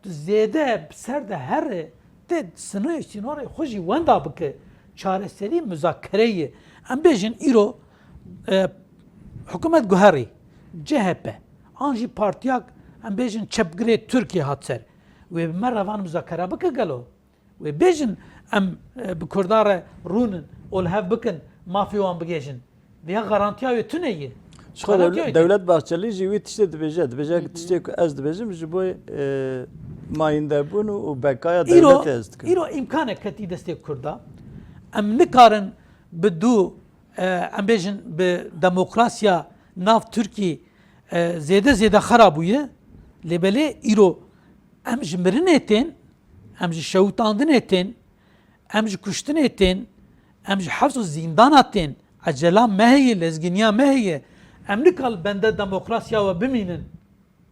tu zêde bi ser de here, tê sinoyê sînorê xwe jî wenda bike, çareserî muzakere ye. Em bêjin îro, e, hikûmet guherî, C H P, an jî partiyak, em bêjin çepgirê Tirkiyê hat ser. Wê bi me re van muzakere bike gelo? Wê bêjin em, e, bi Kurda re rûnin û li hev bikin, mafê wan bigihêjin. Vêya garantiya wê tune ye. Ji xwe Garantiya dew-, wê tune. Dewlet Bahçelî jî wî tiştê dibêje. Dibêje ki tiştê ku ez dibêjim ji bo, e, mayîndebûn û, û bekaya Îro, dewletê ez dikim. Îro îmkanek ketî destê Kurda. Em nikarin bi dû, e, em bêjin bi demokrasiya nav Tirkî, e, zêde zêde xera bûye. Lê belê îro em ji mirinê tên, em ji şewitandinê tên, em ji kuştinê tên, em ji hefs û zîndana tên. Ecela me heye, lezgîniya me heye. Em nikar li bende demokrasiya we bimînin.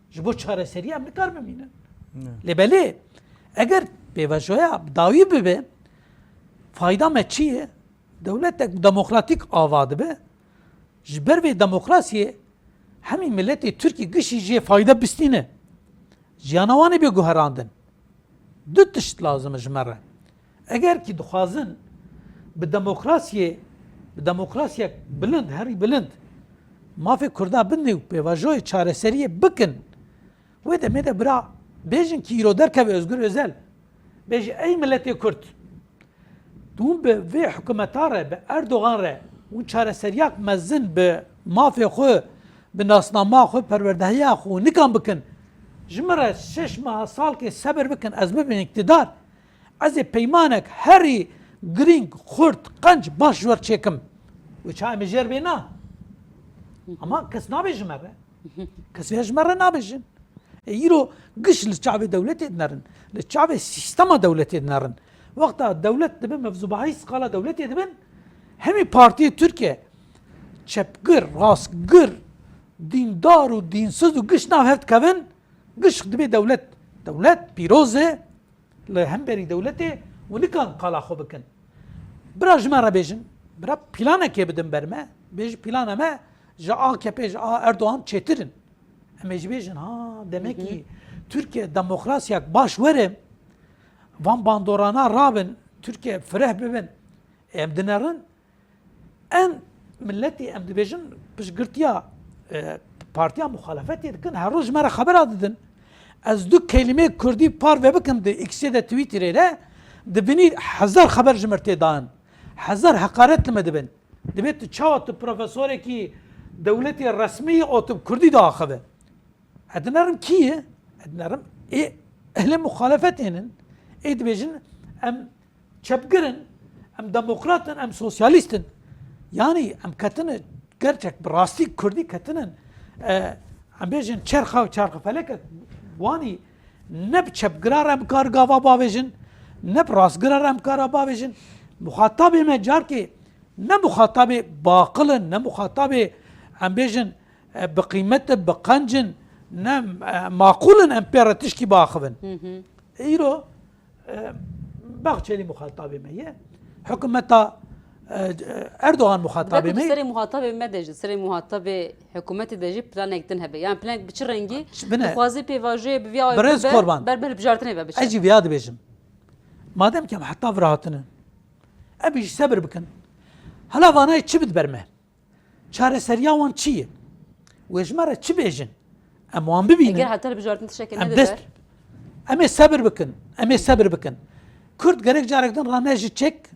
Ji bo çareseriyê em nikar bimînin. Ne. Lê belê, eger pêvajoya bi dawî bibe, fayda me çi ye? Dewletek demokratîk ava dibe. Ji ber vê demokrasiyê hemî miletê Tirkî gişî jê fayde bistîne. Jiyana wan ê bê guherandin. Du tişt lazim e ji me re. Eger kî dixwazin bi demokrasiyê, bi demokrasiyek bilind, herî bilind, mafê Kurda bidin û pêvajoyê çareseriyê bikin, wê demê de bira bêjin kî îro derkeve Ozgur Ozel. Bêje, ey miletê Kurd, Tu hûn bi vê hikûmeta re, bi Erdogan re, hûn çareseriyak mezin bi mafê xwe, bi nasnama xwe, perwerdehiya xwe nikan bikin. Ji min re şeş meha salkê sebir bikin, ez bibim îktidar. Ez ê peymanek herî girîng, xurt, qenc, baş ji we re çêkim. Wê çawa em ê jê re bê na? Ama kes nabêje me re. Kes vê ji me re nabêjin. E, îro giş li çavê dewletê dinerin. Li çavê sîstema dewletê dinerin. Wexta dewlet dibe mevzûbahî skala dewletê dibin, hemî partiyê Tirkiye çepgir, rastgir, dîndar û dînsiz û giş nav hev dikevin, giş dibe dewlet. Dewlet pîroz e, li hemberî dewletê û nikan qala xwe bikin. Bira ji me re bêjin, bira planekê bidin ber me, bêjin plana me ji A K P, ji A Erdogan çêtir in. Em ê jî bêjin, ha, demekî Tirkiye demokrasiyek baş were, van bandorana rabin, Tirkiye fireh bibin. Em dinerin, en milletî em dibêjin piştgirtiya, e, partiya muxalefetê dikin, her roj me re xebera didin. Ez du kelîmê kurdî parve bikim di X-ê de, Twitterê de, dibinî hezar xeber ji mir tê dan. Hezar heqaret li me dibin. Dibê tu çawa tu profesorekî dewletê resmî yî û tu bi kurdî diaxive? Ez dinerim kî ye? Ez dinerim ê ehlê muxalefetê nin. Ê dibêjin em çepgir in, em demokrat in, em sosyalîst in. Yanî em ketine gerçek bi rastî kurdî ketine, e, em bêjin çerxa û çarxefeleke wanî ne bi çepgira re em kar gava bavêjin, ne bi rastgira re em kara bavêjin. Muxatabê me carkê ne muxatabê baqil in, ne muxatabê em bêjin, e, bi qîmet in, bi qenc in, ne, e, maqûl in em pê re tişkî biaxivin. Hı hı. Îro, e, Bahçelî muxatabê me ye. Hikûmeta, e, Erdogan muxatabê Belkî tu me ye. Serê muxatabê me de jî, serê muxatabê hikûmetê de jî planek din hebe. Yani planek bi çi rengî? Bine. Dixwaze pêvajoyê bi vîya Birêz bibe, Korban. Ber bi hilbijartinê ve biçe. Ez jî viya dibêjim. Madem ki em heta vir hatine, em jî sebir bikin. Hela vanayê çi bid ber me? Çareseriya wan çi ye? Wê ji me re çi bêjin? Em wan bibînin. Eger heta hilbijartin tiştekê Em nedide dest, ber. Em ê sebir bikin. Em ê sebir bikin. Kurd gerek carek din ranejin çek.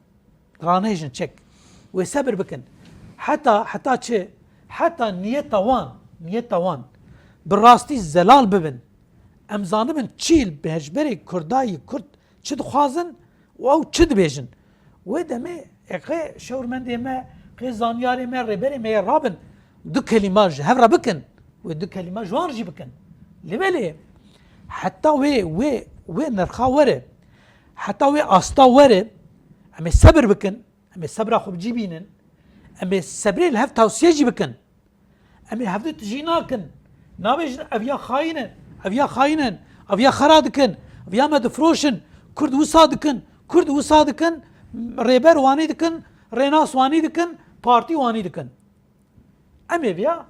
Ranejin çek. Wê sebir bikin. Heta, heta çi? Heta niyeta wan, niyeta wan bi rastî zelal bibin. Em zanibin çîl bi hejberê Kurdayî Kurd çi dixwazin û ew çi dibêjin. Wê demê ê qê şewrmendê me, qê zanyarê me, rêberê me yê rabin, du kelîma ji hev re bikin. Wê du kelîma ji wan jî bikin. Lê belê heta wê, wê, wê nirxa were, heta wê asta were, em ê sebir bikin, em ê sebra xwe bi cî bînin, em ê sebrê li hev tawsiye jî bikin. Em ê hevdu tijî nakin. Nabêjin ev ya xayîn in, ev ya xayîn in, ev ya xera dikin, ev ya me difiroşin, Kurd wisa dikin, Kurd wisa dikin, rêber wanî dikin, rênas wanî dikin, partî wanî dikin. Em ê viya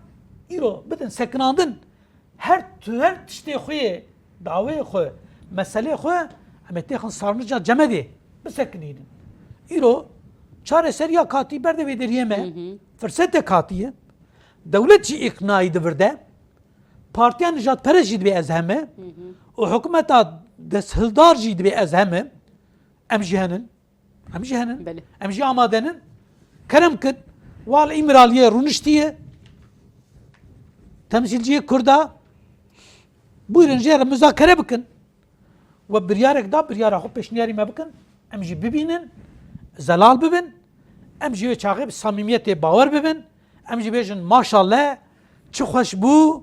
îro bidin sekinandin. Her tu-, her tiştê xwe yê, daweyê xwe, meselê xwe, em ê têxin sarnıca cemedê bisekinînin. Îro çareseriya katî berde vê deriyê me, Hı hı. Firsetek hatiye. Dewlet jî îqnayî di vir de. Partiya nijadperest jî dibê ez heme. Hı hı. Û hikûmeta desthildar jî dibê ez heme. Em jî henin. Em jî henin. Belê. Em jî amade nin. Kerem kin. Wal Îmraliyê rûniştiye. Temsîlciyê Kurda. Buyurun jê re muzakere bikin. We biryarek da, biryara xwe pêşniyarî me bikin. Em jî bibînin, zelal bibin. Em jî wê çaxê bi samîmiyetê bawer bibin. Em jî bêjin maşallah, çi xweş bû,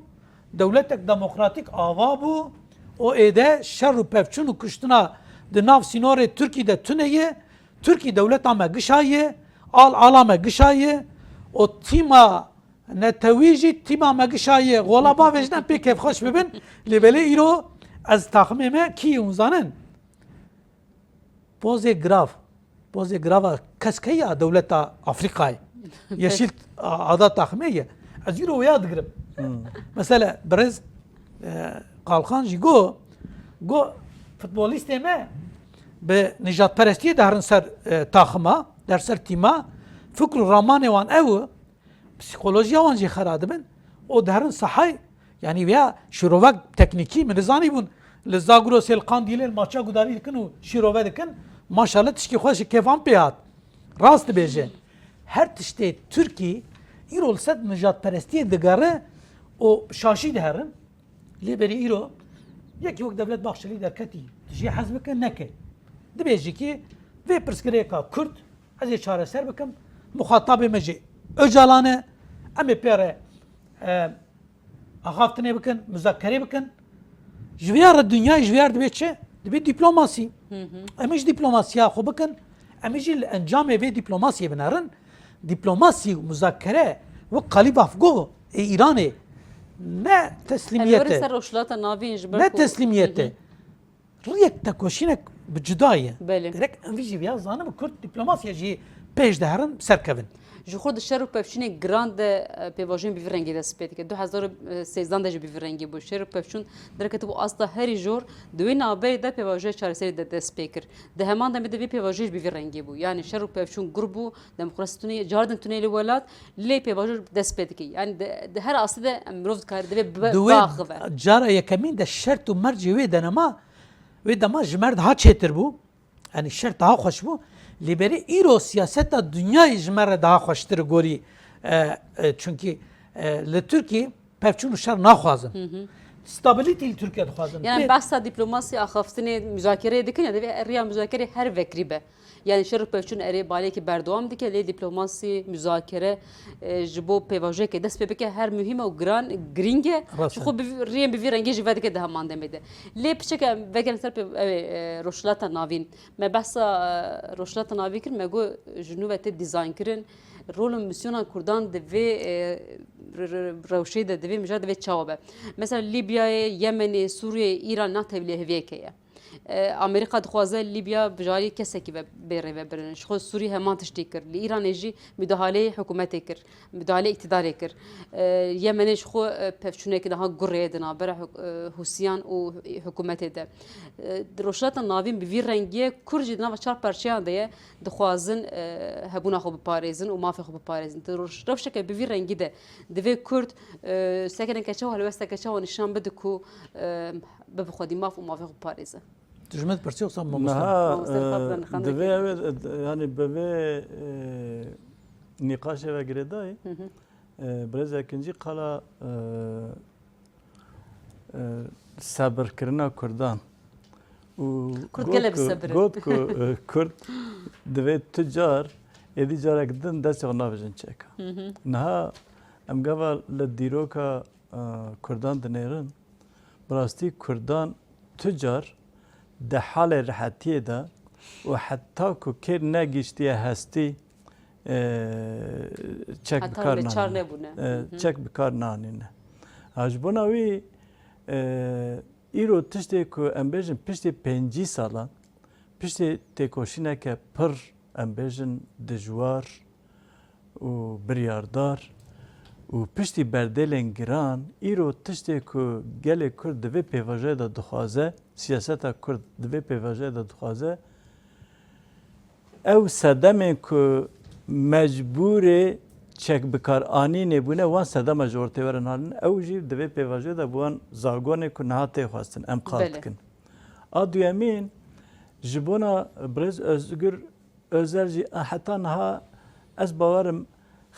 dewletek demokratîk ava bû. O êde şer û pevçûn û kuştina di nav sînorê Tirkî de tune ye. Tirkî dewleta me gişa ye, al ala me gişa ye. O tîma netewî jî tîma me gişa ye. Gola bavêjin em pê kêfxweş bibin. Lê belê îro ez taximê me kî hûn zanin? Pozê grav. Pozê grava keskeyî ya dewleta Afrîkayê. Yeşil a-, Ada taximê ye. Ez îro wêya digirim. Hmm. Mesela birêz, e, Kalkan jî go, go futbolîstê me bi nijadperestiyê de herin ser, e, taxima, der ser tîma. Fikr û ramanê wan ew, psîkolojiya wan jî xera dibin. O derin sahayê, yanî veya şîrovek teknîkî min nizanîbûn. Li Zagrosê, li Qandîlê, li maça gudarî dikin û şîrove dikin. Maşallah tişkî xweş kêfan pê hat. Rast dibêje. Her tiştê Tirkî îro li ser nijadperestiyê digere û şaşî diherin. Lê berî îro yekî wek Devlet Bahçelî derketî, tu jê hez bike neke. Dibêjî ki vê pirsgirêka Kurd ez ê çareser bikim. Muxatabê me jî Ocalan e. Em ê pê re, e, axaftinê bikin, muzakerê bikin. Ji vê re dinyayê ji vê re dibê çi? Dibê dîplomasî. Hı hı. Em ê jî dîplomasiya xwe bikin. Em ê jî li encamê vê dîplomasiyê binerin. Dîplomasî û muzakere wek Qalîbaf got ê Îranê ne Em ê teslîmiyet werin e. Ser Rojhilata Navîn ji ber Ne ku teslîmiyet e. Hı hı. Riyek tekoşînek bi cuda ye. Belê. Gerek em vî jî viya zanin bi Kurd dîplomasiya jî pêş de herin, serkevin. Ji xwe di şer û pevçûnê giran de, e, pêvajoyên bi vî rengî dest pê dike. Du hezar û sêzdan de jî bi vî rengî bû. Şer û pevçûn derketibû asta herî jor. Di wê navberê de pêvajoya çareserî de dest pê kir. Di heman demê de vê pêvajoyê jî bi vî rengî bû. Yanî şer û pevçûn gur bû, demokrasî tune, cardin tune li welat, lê pêvajo dest pê dike. Yanî di, di her astê de em mirov dikare, divê bi, Di wê biaxive. cara yekemîn de şert û mercê wê denema, wê dema ji me re daha çêtir bû. Yanî şert daha xweş bû. Lê berê îro siyaseta dinyayê ji me re daha xweştir gorî. E, e, çunkî, e, li Tirkiyê pevçûn û şer naxwazin. Stability li Tirkiye dixwazin. Yani Pê- behsa diplomasî axaftinê muzakereyê dikin ya divê riya muzakerê her vekrî be. Yani şer û pevçûn erê balekî berdewam dike lê diplomasî, muzakere, e, ji bo pêvajoyekê dest pê bike her muhîm e û giran, girîng e. Rast Ji e. xwe bi vî- riyên bi vî rengê jî vedike di heman demê de. Lê piçeke em vegerin ser pê, ew ê, e, Rojhilata Navîn. Me behsa, e, Rojhilata Navîn kir, me got ji nû ve tê dîzaynkirin. Rol û misyona Kurdan di vê, e, re- re- rewşê de, di vê mijara de divê çawa be? Mesela Lîbyayê, Yemenê, Sûriyeyê, Îran na tevliheviyeke ye. E, Amerîka dixwaze Lîbya bi jarî kesekî ve bê rêvebirin. Ji xwe Sûrî heman tiştî kir. Li Îranê jî mudahaleyê hikûmetê kir. Mudahale îktidarê kir. E, Yemenê ji xwe, e, pevçûnekî niha gurê di navbera huk- e, Hûsiyan û hikûmetê de. E, Rojhilata Navîn bi vî rengiyê Kurd jî di nava çar parçeyan de ye. Dixwazin, e, hebûna xwe biparêzin û mafê xwe biparêzin. Di roj- rewşeke bi vî rengî de divê Kurd, e, sekineke çawa helwesteke çawa nîşan bide ku, e, bibe xwedî maf û mafê xwe biparêze. Tu ji min dipirsî wisa mamoste? Niha, Mamoste Rifat e, Bendixan divê dikî. ew ê, e, yanî bi vê, e, nîqaşê ve girêdayî, Hı hı. e, birêz Ekincî qala, e, e, sebirkirina Kurdan û Kurd got gelek ku, sebir in. got ku, e, Kurd divê tu car êdî carek din destê xwe navêjin çeka. Hı hı. Niha em gava li dîroka, e, Kurdan dinêrin, bi rastî Kurdan tu car di halê rihetiyê de û heta ku kêr negihiştiye hestî, e, çek bi Heta kar hûn ê çar nanîne. nebûne. E, Hı hı. çek bi kar nanîne. Ha, ji bona wî, e, îro tiştê ku em bêjin piştî pêncî salan, piştê têkoşîneke pir, em bêjin, dijwar û biryardar û piştî berdêlên giran, îro tiştê ku gelê Kurd di vê pêvajoyê de dixwaze, siyaseta Kurd di vê pêvajoyê de dixwaze, ew sedemên ku mecbûrê çekbikaranînê bûne, wan sedema ji ortê werin halin. Ew jî di vê pêvajoyê de bi wan zagonê ku niha tê xwestin, em qal Belê. dikin. A duyemîn, ji bona birêz Özgür Özel jî, a, heta niha ez bawerim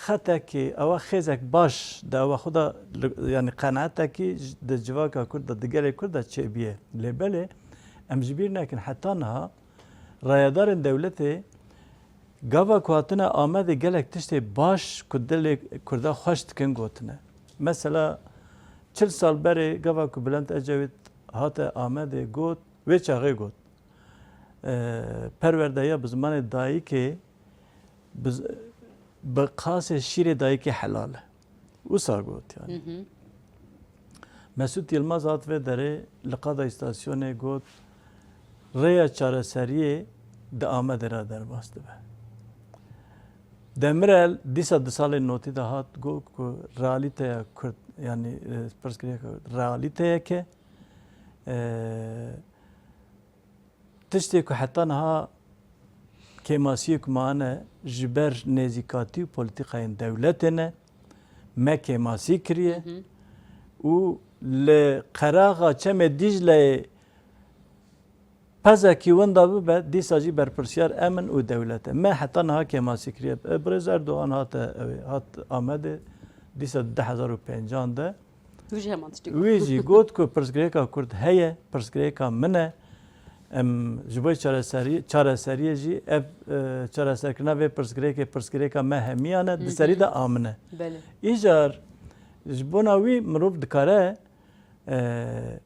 xetekî, ewa xêzek baş di ewa xwe de li, yanî qenaetekî j-, di civaka Kurd de, di gelê Kurd de çêbûye. Lê belê em ji bîr nekin, heta niha rayedarên dewletê gava ku hatine Amedê gelek tiştê baş ku dilê Kurda xweş dikin gotine. Mesela çil sal berê gava ku Bülent Ecevît hate Amedê got, wê çaxê got, e, perwerdeya bi zimanê dayikê bi z-, bi qasê şîrê dayikê helal e. Wisa got yani. Hı hı. Mesut Yilmaz hat vê derê li qada îstasyonê got, rêya çareseriyê di Amedê re derbas dibe. Demirel dîsa di salên notî de hat got ku realîteya Kurd, yanî, e, pirsgirêka realîteyek e, e, Tiştê ku heta niha kêmasiyê ku mane ji ber nêzîkatî û polîtîkayên dewletê ne, me kêmasî kiriye Hı hı. û li qeraxa Çemê Dîcleyê pezekî winda bibe, dîsa jî berpirsiyar em in û dewlet e. Me heta niha kêmasî kiriye. E, Birêz Erdogan hate, ew ê, hat Amedê, dîsa di du hezar û pêncan de. Wî jî heman tiştî got. Wî jî got ku pirsgirêka Kurd heye, pirsgirêka min e. Em ji bo çareserî-, çareseriyê jî ev, e, çareserkirina vê pirsgirêkê, pirsgirêka me hemiyan e, di serî de a min e. Belê. Îcar ji bona wî mirov dikare, e,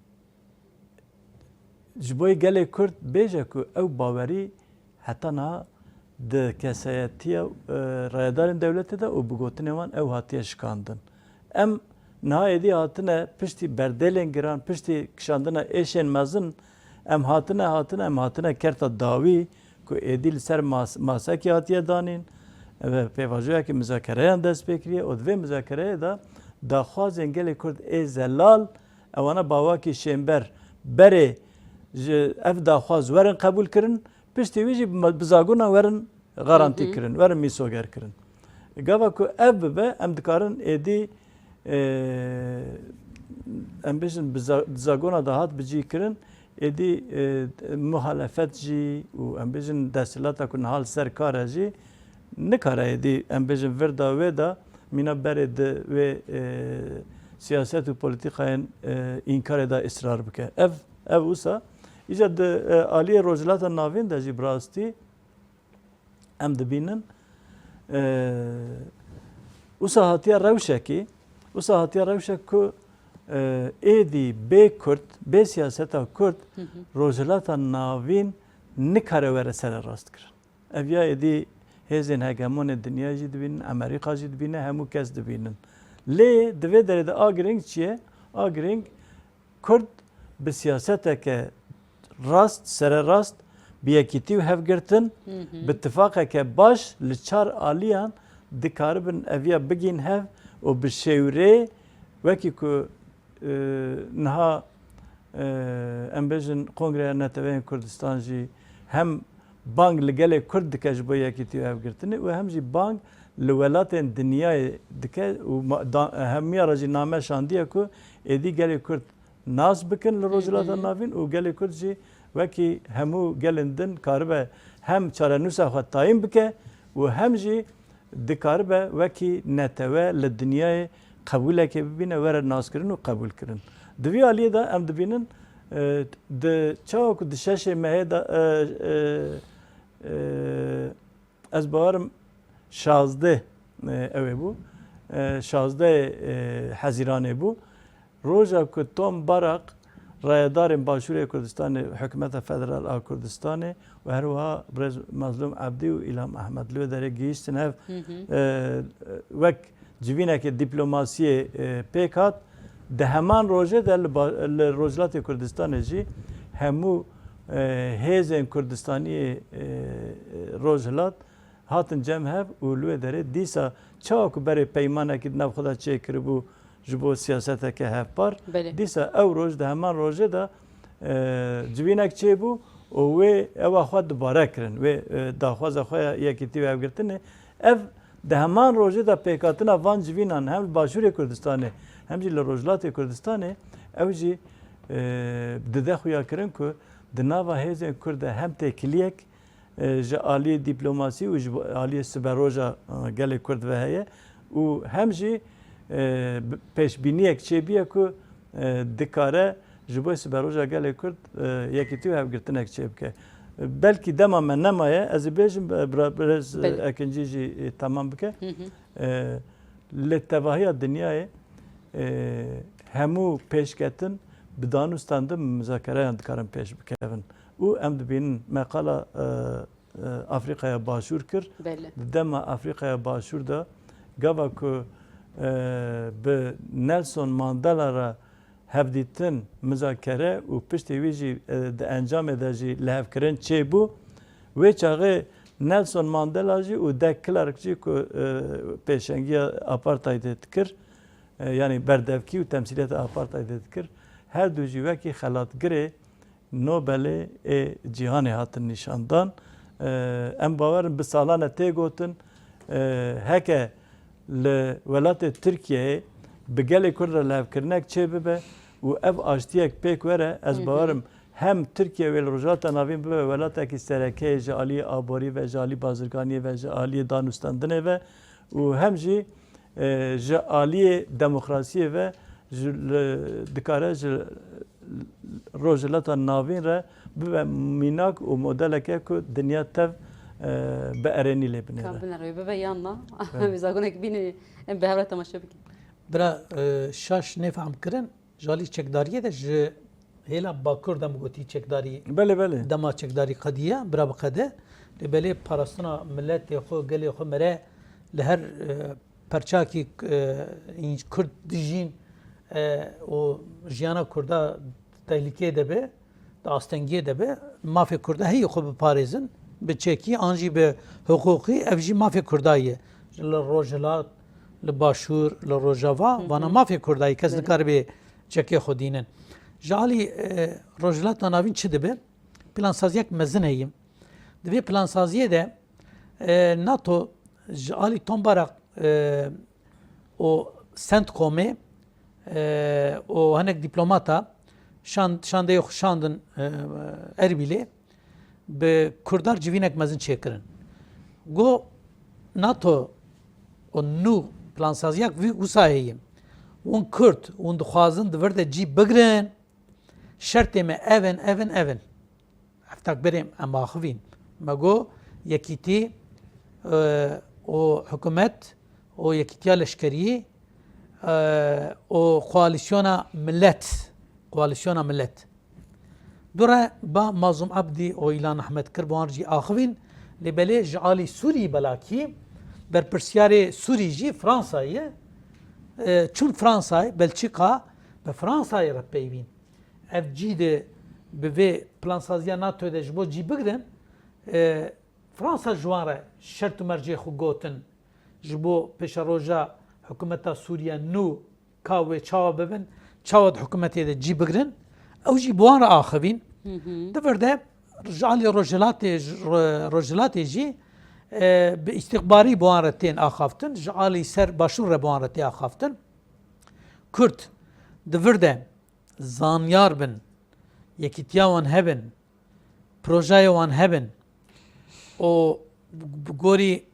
ji bo gelê Kurd bêje ku ew bawerî heta niha di kesayetiya, e, rayedarên dewletê de û bi gotinên wan ew hatiye şikandin. Em niha êdî hatine piştî berdêlên giran, piştî kişandina êşên mezin, em hatine, hatine, em hatine kerta dawî ku êdî li ser mas-, masekê hatiye danîn, Ev pêvajoyekî muzakereyan dest pê kiriye û di vê muzakereyê de daxwazên gelê Kurd ê zelal, ewana bawakî şênber berê ji ev daxwaz werin qebûl kirin, piştî wî jî bi, bi zagona werin garantî Hı hı. kirin, werin mîsoger kirin. Gava ku ev bibe, em dikarin êdî, e, em bêjin bi za-, zagona de hat bi cî kirin, êdî, e, muhalefet jî û em bêjin desthilata ku niha li ser kar e jî nikare êdî, em bêjin vir da wê de mîna berê di wê, e, siyaset û polîtîkayên, e, înkarê de israr bike. Ev, ev wisa, îca di, e, aliyê Rojhilata Navîn de jî bi rastî em dibînin, e, wisa hatiye rewşekî, wisa hatiye rewşek ku, e, êdî bê Kurd, bê siyaseta Kurd, Hı hı. Rojhilata Navîn nikare were sererast kirin. Ev ya êdî hêzên hegemonê dinyayê jî dibînin, Amerîka jî dibîne, hemû kes dibînin. Lê di vê derê de a girîng çi ye? A girîng Kurd bi siyaseteke rast, sererast, bi yekîtî û hevgirtin, Hı hı. bi tifaqeke baş li çar aliyan dikaribin eviya bigîn hev û bi şêwrê wekî ku, e, niha, e, em bêjin Kongreya Neteweyên Kurdistan jî hem bang li gelê Kurd dike ji bo yekîtî û hevgirtinê û hem jî bang li welatên dinyayê dike û ma-, da-, hemiya re jî name şandiye ku êdî gelê Kurd nas bikin li Rojhilata Hı hı. Navîn û gelê Kurd jî wekî hemû gelên din karibe hem çarenûsa xwe tayîn bike û hem jî dikaribe wekî netewe li dinyayê qebûlekê bibîne, were naskirin û qebûlkirin. Di vî aliyê de em dibînin, e, di çawa ku di şeşê mehê de, e, e, e, ez bawerim şazdeh, e, ew ê bû, e, şazdeh, e, Hezîranê bû. Roja ku Tom Barak, rayedarên Başûrê Kurdistanê, Hikûmeta Federal a Kurdistanê û her wiha birêz Mazlûm Ebdî û Îlham Ehmed li wê derê gihîştin hev, Hı hı. e, wek civînekê dîplomasiyê, e, pêk hat. Di heman rojê de li ba-, li Rojhilatê Kurdistanê jî hemû, e, hêzên Kurdistaniyê, e, Rojhilat hatin cem hev û li wê derê dîsa çawa ku berê peymanekî di nav xwe de çêkiribû ji bo siyaseteke hevpar, Belê. dîsa ew roj di heman rojê de, e, civînek çêbû û wê ewa xwe dubare kirin, wê, e, daxwaza xwe ya yekîtî û hevgirtinê. Ev di heman rojê de pêkhatina van civînan hem li Başûrê Kurdistanê hem jî li Rojhilatê Kurdistanê ew jî, e, dide xuyakirin ku di nava hêzên Kurd de hem têkiliyek, e, ji aliyê dîplomasî û ji bo aliyê siberoja, e, gelê Kurd ve heye û hem jî, e, bi-, pêşbîniyek çêbûye ku, e, dikare ji bo siberoja gelê Kurd, e, yekîtî û hevgirtinek çêbike. E, belkî dema me nemaye, ez ê bêjim, e, bira-, birêz, e, Belê. Ekincî jî, e, temam bike. Hı hı. E, li tevahiya dinyayê, e, hemû pêşketin bi danûstandin, bi muzakereyan dikarin pêş bikevin. Û em dibînin me qala, e, e, Afrîkaya Başûr kir. Belê. Di dema Afrîkaya Başûr de gava ku, e, bi Nelson Mandela re hevdîtin, muzakere û piştî wî jî, e, di encamê de jî lihevkirin çêbû. Wê çaxê Nelson Mandela jî û Doug Clark jî ku, e, pêşengiya apartheidê dikir, e, yanî berdevkî û temsîliyeta apartheidê dikir, her du jî wekî xelatgirê Nobelê ê cîhanê hatin nîşandan. E, em bawerin bi salan e tê gotin, e, heke li welatê Tirkiyeyê bi gelê Kurd re lihevkirinek çêbibe û ev aştiyek pêk were, ez Hı hı. bawerim hem Tirkiye wê li Rojhilata Navîn bibe welatekî sereke ji aliyê aborî ve, ji alî bazirganiyê ve, ji aliyê danûstandinê ve û hem jî, e, ji aliyê demokrasiyê ve ji, li, dikare ji Rojhilata Navîn re bibe mînak û modeleke ku dinya tev, e, bi erênî lê binêre. Ka binêre, bibe yan na. Evet. Em zagonek bîne, em bi hev re temaşe bikin. Bira, e, şaş nêfehm kirin, ji alî çekdariyê de ji hêla Bakur de min gotî çekdarî Belê, belê. dema çekdarî qediya, bira biqede. Lê belê parastina miletê xwe, gelê xwe mere li her, e, perçakî, e, Kurd dijîn, e, û jiyana Kurda tehlîkeyê de be, di astengiyê de be, mafê Kurda heyî xwe biparêzin. Bi çekî an jî bi hiqûqî, ev jî mafê Kurda ye. Li Rojhilat, li Başûr, li Rojava, vana mafê Kurda ye. Kes nikaribe çekê xwe dînin. Ji alî, e, Rojhilata Navîn çi dibe? Plansaziyek mezin heye. Di vê plansaziyê de, e, NATO ji alî Tom Barak, e, û CENTCOMê, e, û hinek dîplomata şand-, şandeyê xwe şandin, e, Erbîlê, bi Kurdar civînek mezin çêkirin. Got, NATO û nû plansaziyak vî wisa heye. Hûn Kurd, hûn dixwazin di vir de cî bigrin, şertê me ev in, ev in, ev in. Hevtak berê em axivîn. Me got, yekîtî, e, û hikûmet û yekîtiya leşkerî, e, û koalîsyona milet, koalîsyona milet. Dûre ba Mazlûm Ebdî û Îlan Ehmed kir, bi wan jî axivîn. Lê belê ji alî Sûrî belakî, berpirsiyarê Sûrî jî Fransa ye. E, çûn Fransayê, Belçîka, bi Fransayê re peyvîn. Ev cî de bi vê plansaziya NATO de ji bo cî bigrin, e, Fransa ji wan re şert û mercê xwe gotin, ji bo pêşeroja hikûmeta Sûriye nû ka wê çawa bibin, çawa di hikûmetê de cî bigrin, ew jî bi wan re axivîn. Di vir de ji alî Rojhilatê, ji Ro-, Rojhilatê jî, e, bi îstîxbarî bi wan re tên axaftin, ji alî ser Başûr re bi wan re tê axaftin. Kurd di vir de zanyar bin, yekîtiya wan hebin, projeyê wan hebin û bi gorî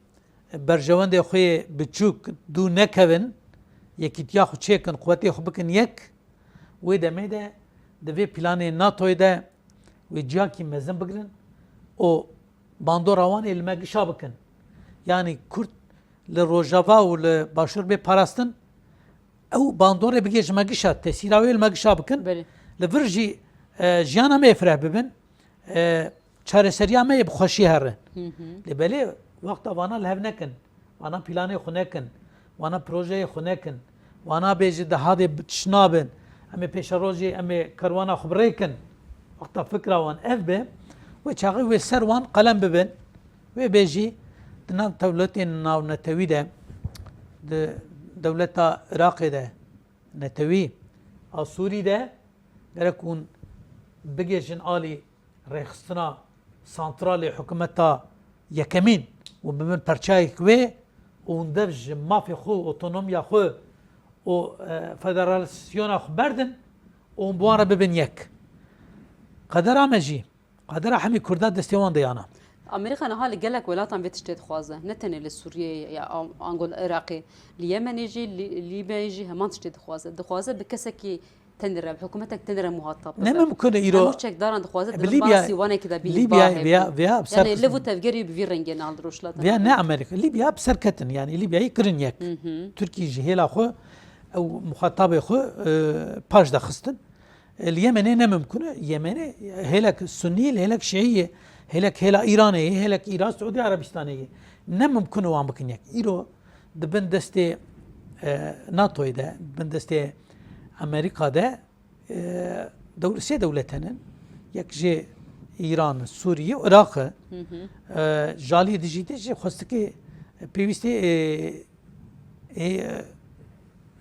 berjewendê xwe yê biçûk dû nekevin, yekîtiya xwe çêkin, quwetê xwe bikin yek, wê demê de di vê planê NATOyê de wê ciyakî mezin bigrin û bandora wan ê li me gişa bikin. Yanî Kurd li Rojava û li Başûr bê parastin, ew bandorê bigihêjin me gişa, tesîra wê li me gişa bikin. Belê. Li vir jî, e, jiyana me yê fireh bibin, e, çareseriya me yê bi xweşî here. Lê belê wexta vana li hev nekin, vana planê xwe nekin, vana projeyê xwe nekin, vana bêjî di hadê bi tişt nabin, em ê pêşerojê, em ê kerwana xwe bi rê kin. Wexta fikra wan ev be, wê çaxê wê ser wan qelem bibin. Wê bêjî, di nav dewletên navnetewî de, di dewleta Iraqê de, netewî a Sûrî de, gerek hûn bigihêjin alî rêxistina santralê hikûmeta yekemîn û bibin perçayek wê û hûn dev ji mafê xwe, otonomiya xwe û, e, federasyona xwe berdin û hûn bi wan re bibin yek. Qedera me jî Qedera hemî Kurda destê wan de yana. Amerîka niha li gelek welatan vê tiştê dixwaze. Ne tenê li Sûriyeyê ya an-, ango li Iraqê. Li Yemenê jî, li Lîbyayê jî heman tiştê dixwaze. Dixwaze bi kesekî tenê re, bi hikûmetek tenê re muhatap bibe. Ne mimkun e îro. Hemû çekdaran dixwaze di bin bana sîwanekî de bînin. Lîbyayê vêya, vêya bi ser. Yanî liv û tevgerî bi vî rengê niha li Rojhilata. Vêya ne Amerîka. Lîbya bi ser ketin, yanî Lîbyayê kirin yek. Tirkî ji hêla xwe ew muxatabê xwe, e, paş de xistin. E, li Yemenê ne mimkun e. Yemenê hêlek Sunnî ye, hêlek Şîî ye, hêlek hêla Îranê ye, hêlek Îran, Siûdî Erebistanê ye. Ne mimkun e wan bikin yek. Îro di bin destê, e, NATOyê de, di bin destê Amerîka de, e, dew-, sê dewlet henin. Yek jê Îran, Sûriye û Iraq e. E, ji alî dijî de jî xwestikê pêwîstî, e, ê,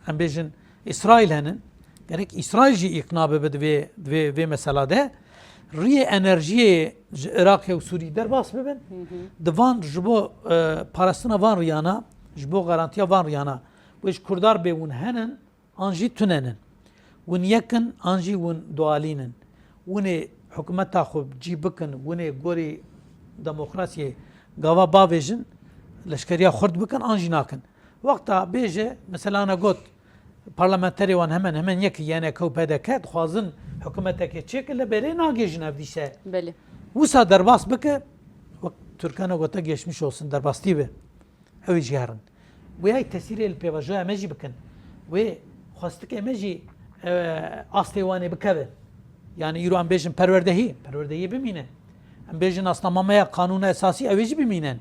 em bêjin, Îsraîl henin. Gerek Îsraîl jî îqna bibe di vê, di vê, vê mesela de. Riyê enerjiyê ji Iraqê û Sûrî derbas bibin. Di van, ji bo, e, parastina van riyana, ji bo garantiya van riyana, wê ji Kurdar bê hûn henin, an jî tune nin. Hûn yek in, an jî hûn dualî nin. Hûn ê hikûmeta xwe cî bikin, hûn ê gorî demokrasiyê gava bavêjin, leşkeriya xurt bikin, an jî nakin. Wexta bêje, mesela ne got, parlamenterê wan hemen hemen yek, Y N K û P D K, dixwazin hikûmetekê çêkin, lê belê nagêjin ev dîse. Belê. Wisa derbas bike, wek Tirkana gote geçmiş olsun, derbastî be. Ew ê jî herin. Wê hey tesîrê li pêvajoya me jî bikin. Wê xwestikê me jî, e, astê wanê bikeve. Yanî îro em bêjin perwerdehî, perwerdehiyê bimîne. Em bêjin nasnameya qanûna esasî, ew ê jî bimînin.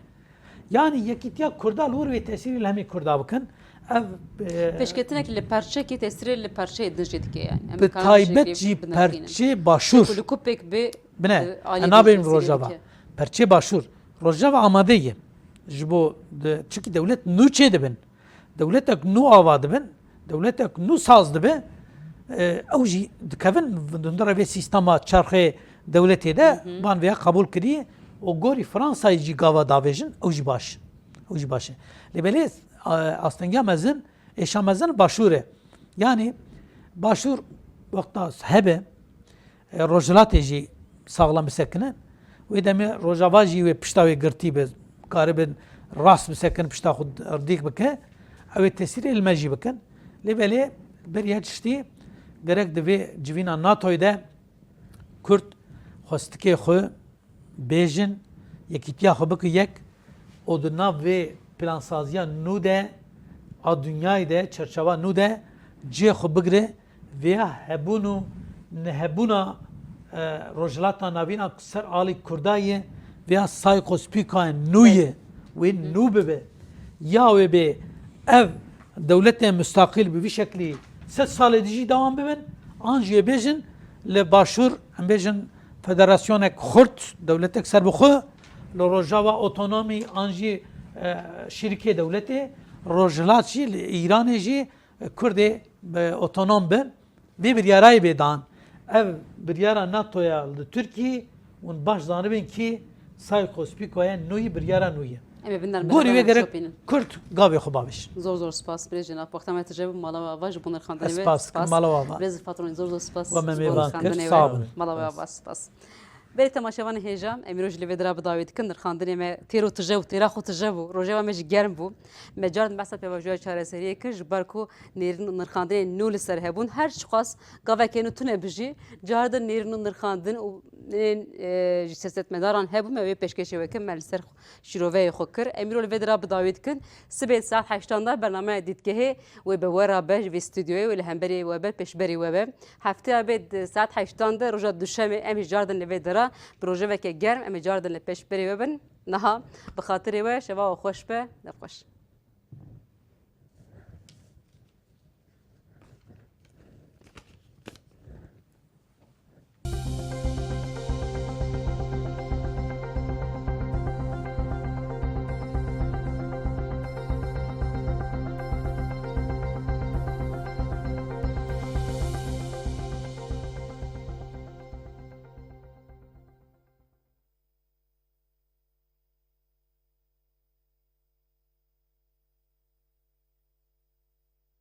Yanî yekîtiya Kurda li wir wê tesîrê li hemî Kurda bikin. Ev, e, pêşketinek li perçekê tesîrê li perçeyê din jî dike yanî. Em bi taybet jî perçê Başûr. Çimkû li ku pêk bê, bine, e, alî em nabêjin Rojava. perçê Başûr. Rojava amade ye. Ji bo de, çikî dewlet nû çê dibin. Dewletek nû ava dibin. Dewletek nû saz dibe. E, ew jî dikevin hundir vê sîstema çarxê dewletê de van vêya qebûl kirî û gorî Fransayê jî gava davêjin, ew jî baş. Ew jî baş e. Lê belê, e, astengiya mezin, êşa mezin Başûr e. Yanî Başûr wexta hebe, e, Rojhilatê jî saxlem bisekine. Wê demê Rojava jî wê pişta wê girtî be, karibin rast bisekin, pişta xwe erdîk bike. Ew ê tesîrê li me jî bikin. Lê belê beriya tiştî gerek di vê civîna NATOyê de Kurd xwestikê xwe bêjin, yekîtiya xwe bikin yek û di nav vê plansaziya nû de, a dinyayê de, çerçeva nû de cihê xwe bigire, vêya hebûn û nehebûna, e, Rojhilata Navîn a ser alî Kurda ye, vêya saykospîka nû ye, wê nû bibe. Ya wê bê ev dewletê mustaqîl bi vî şeklî sed salê dijî dewam bibin, an jî wê bêjin li Başûr, em bêjin federasyonek xurt, dewletek serbixwe, li Rojava otonomî an jî, e, şirîkê dewletê, Rojhilat jî li Îranê jî, e, Kurdê bi otonom bin. Vê biryarayê bê dan. Ev biryara NATOya li Tirkî, hûn baş zanibin kî saykospîkoya nûyî biryara nûyî. Em ê binder Gorî wê gerek Kurd gavê xwe bavêjin. Zor zor spas birêz Cenab. Wexta me tije bû, mala we ava ji bo nirxandinê we. Spas dikim, mala we ava. Birêz Fatronî, zor zor spas. We me ji bo mêvan kir, nirxandinê we. Sağ olun. Mala we ava, spas. Belê temaşevanê hêja, em îro jî li vê dira bi dawî dikin. Nirxandinê me têr û tije bû, têra xwe tije bû. Rojeva me jî germ bû. Me cardin behsa pêvajoya çareseriyê kir, ji ber ku nêrîn û nirxandinên nû li ser hebûn. Her çiqas gaveke nû tune bijî, cardin nêrîn û nirxandin û, ên, e, ji siyasetmedaran hebû, me wê pêşkêşê we kir, me li ser şîroveyê xwe kir. Em îro li vê dira bi dawî dikin. Sibê saet heştan de bernameya Dîtgehê wê bi we re be, ji vê stûdyoyê wê li hemberî we be, pêşberî we be. Hefteya bê di saet heştan de roja duşemê em jî cardin li vê dira bi rojeveke germ em ê cardin li pêşberî we bin. Niha bi xatirê we şeva we xweş be, dev xweş.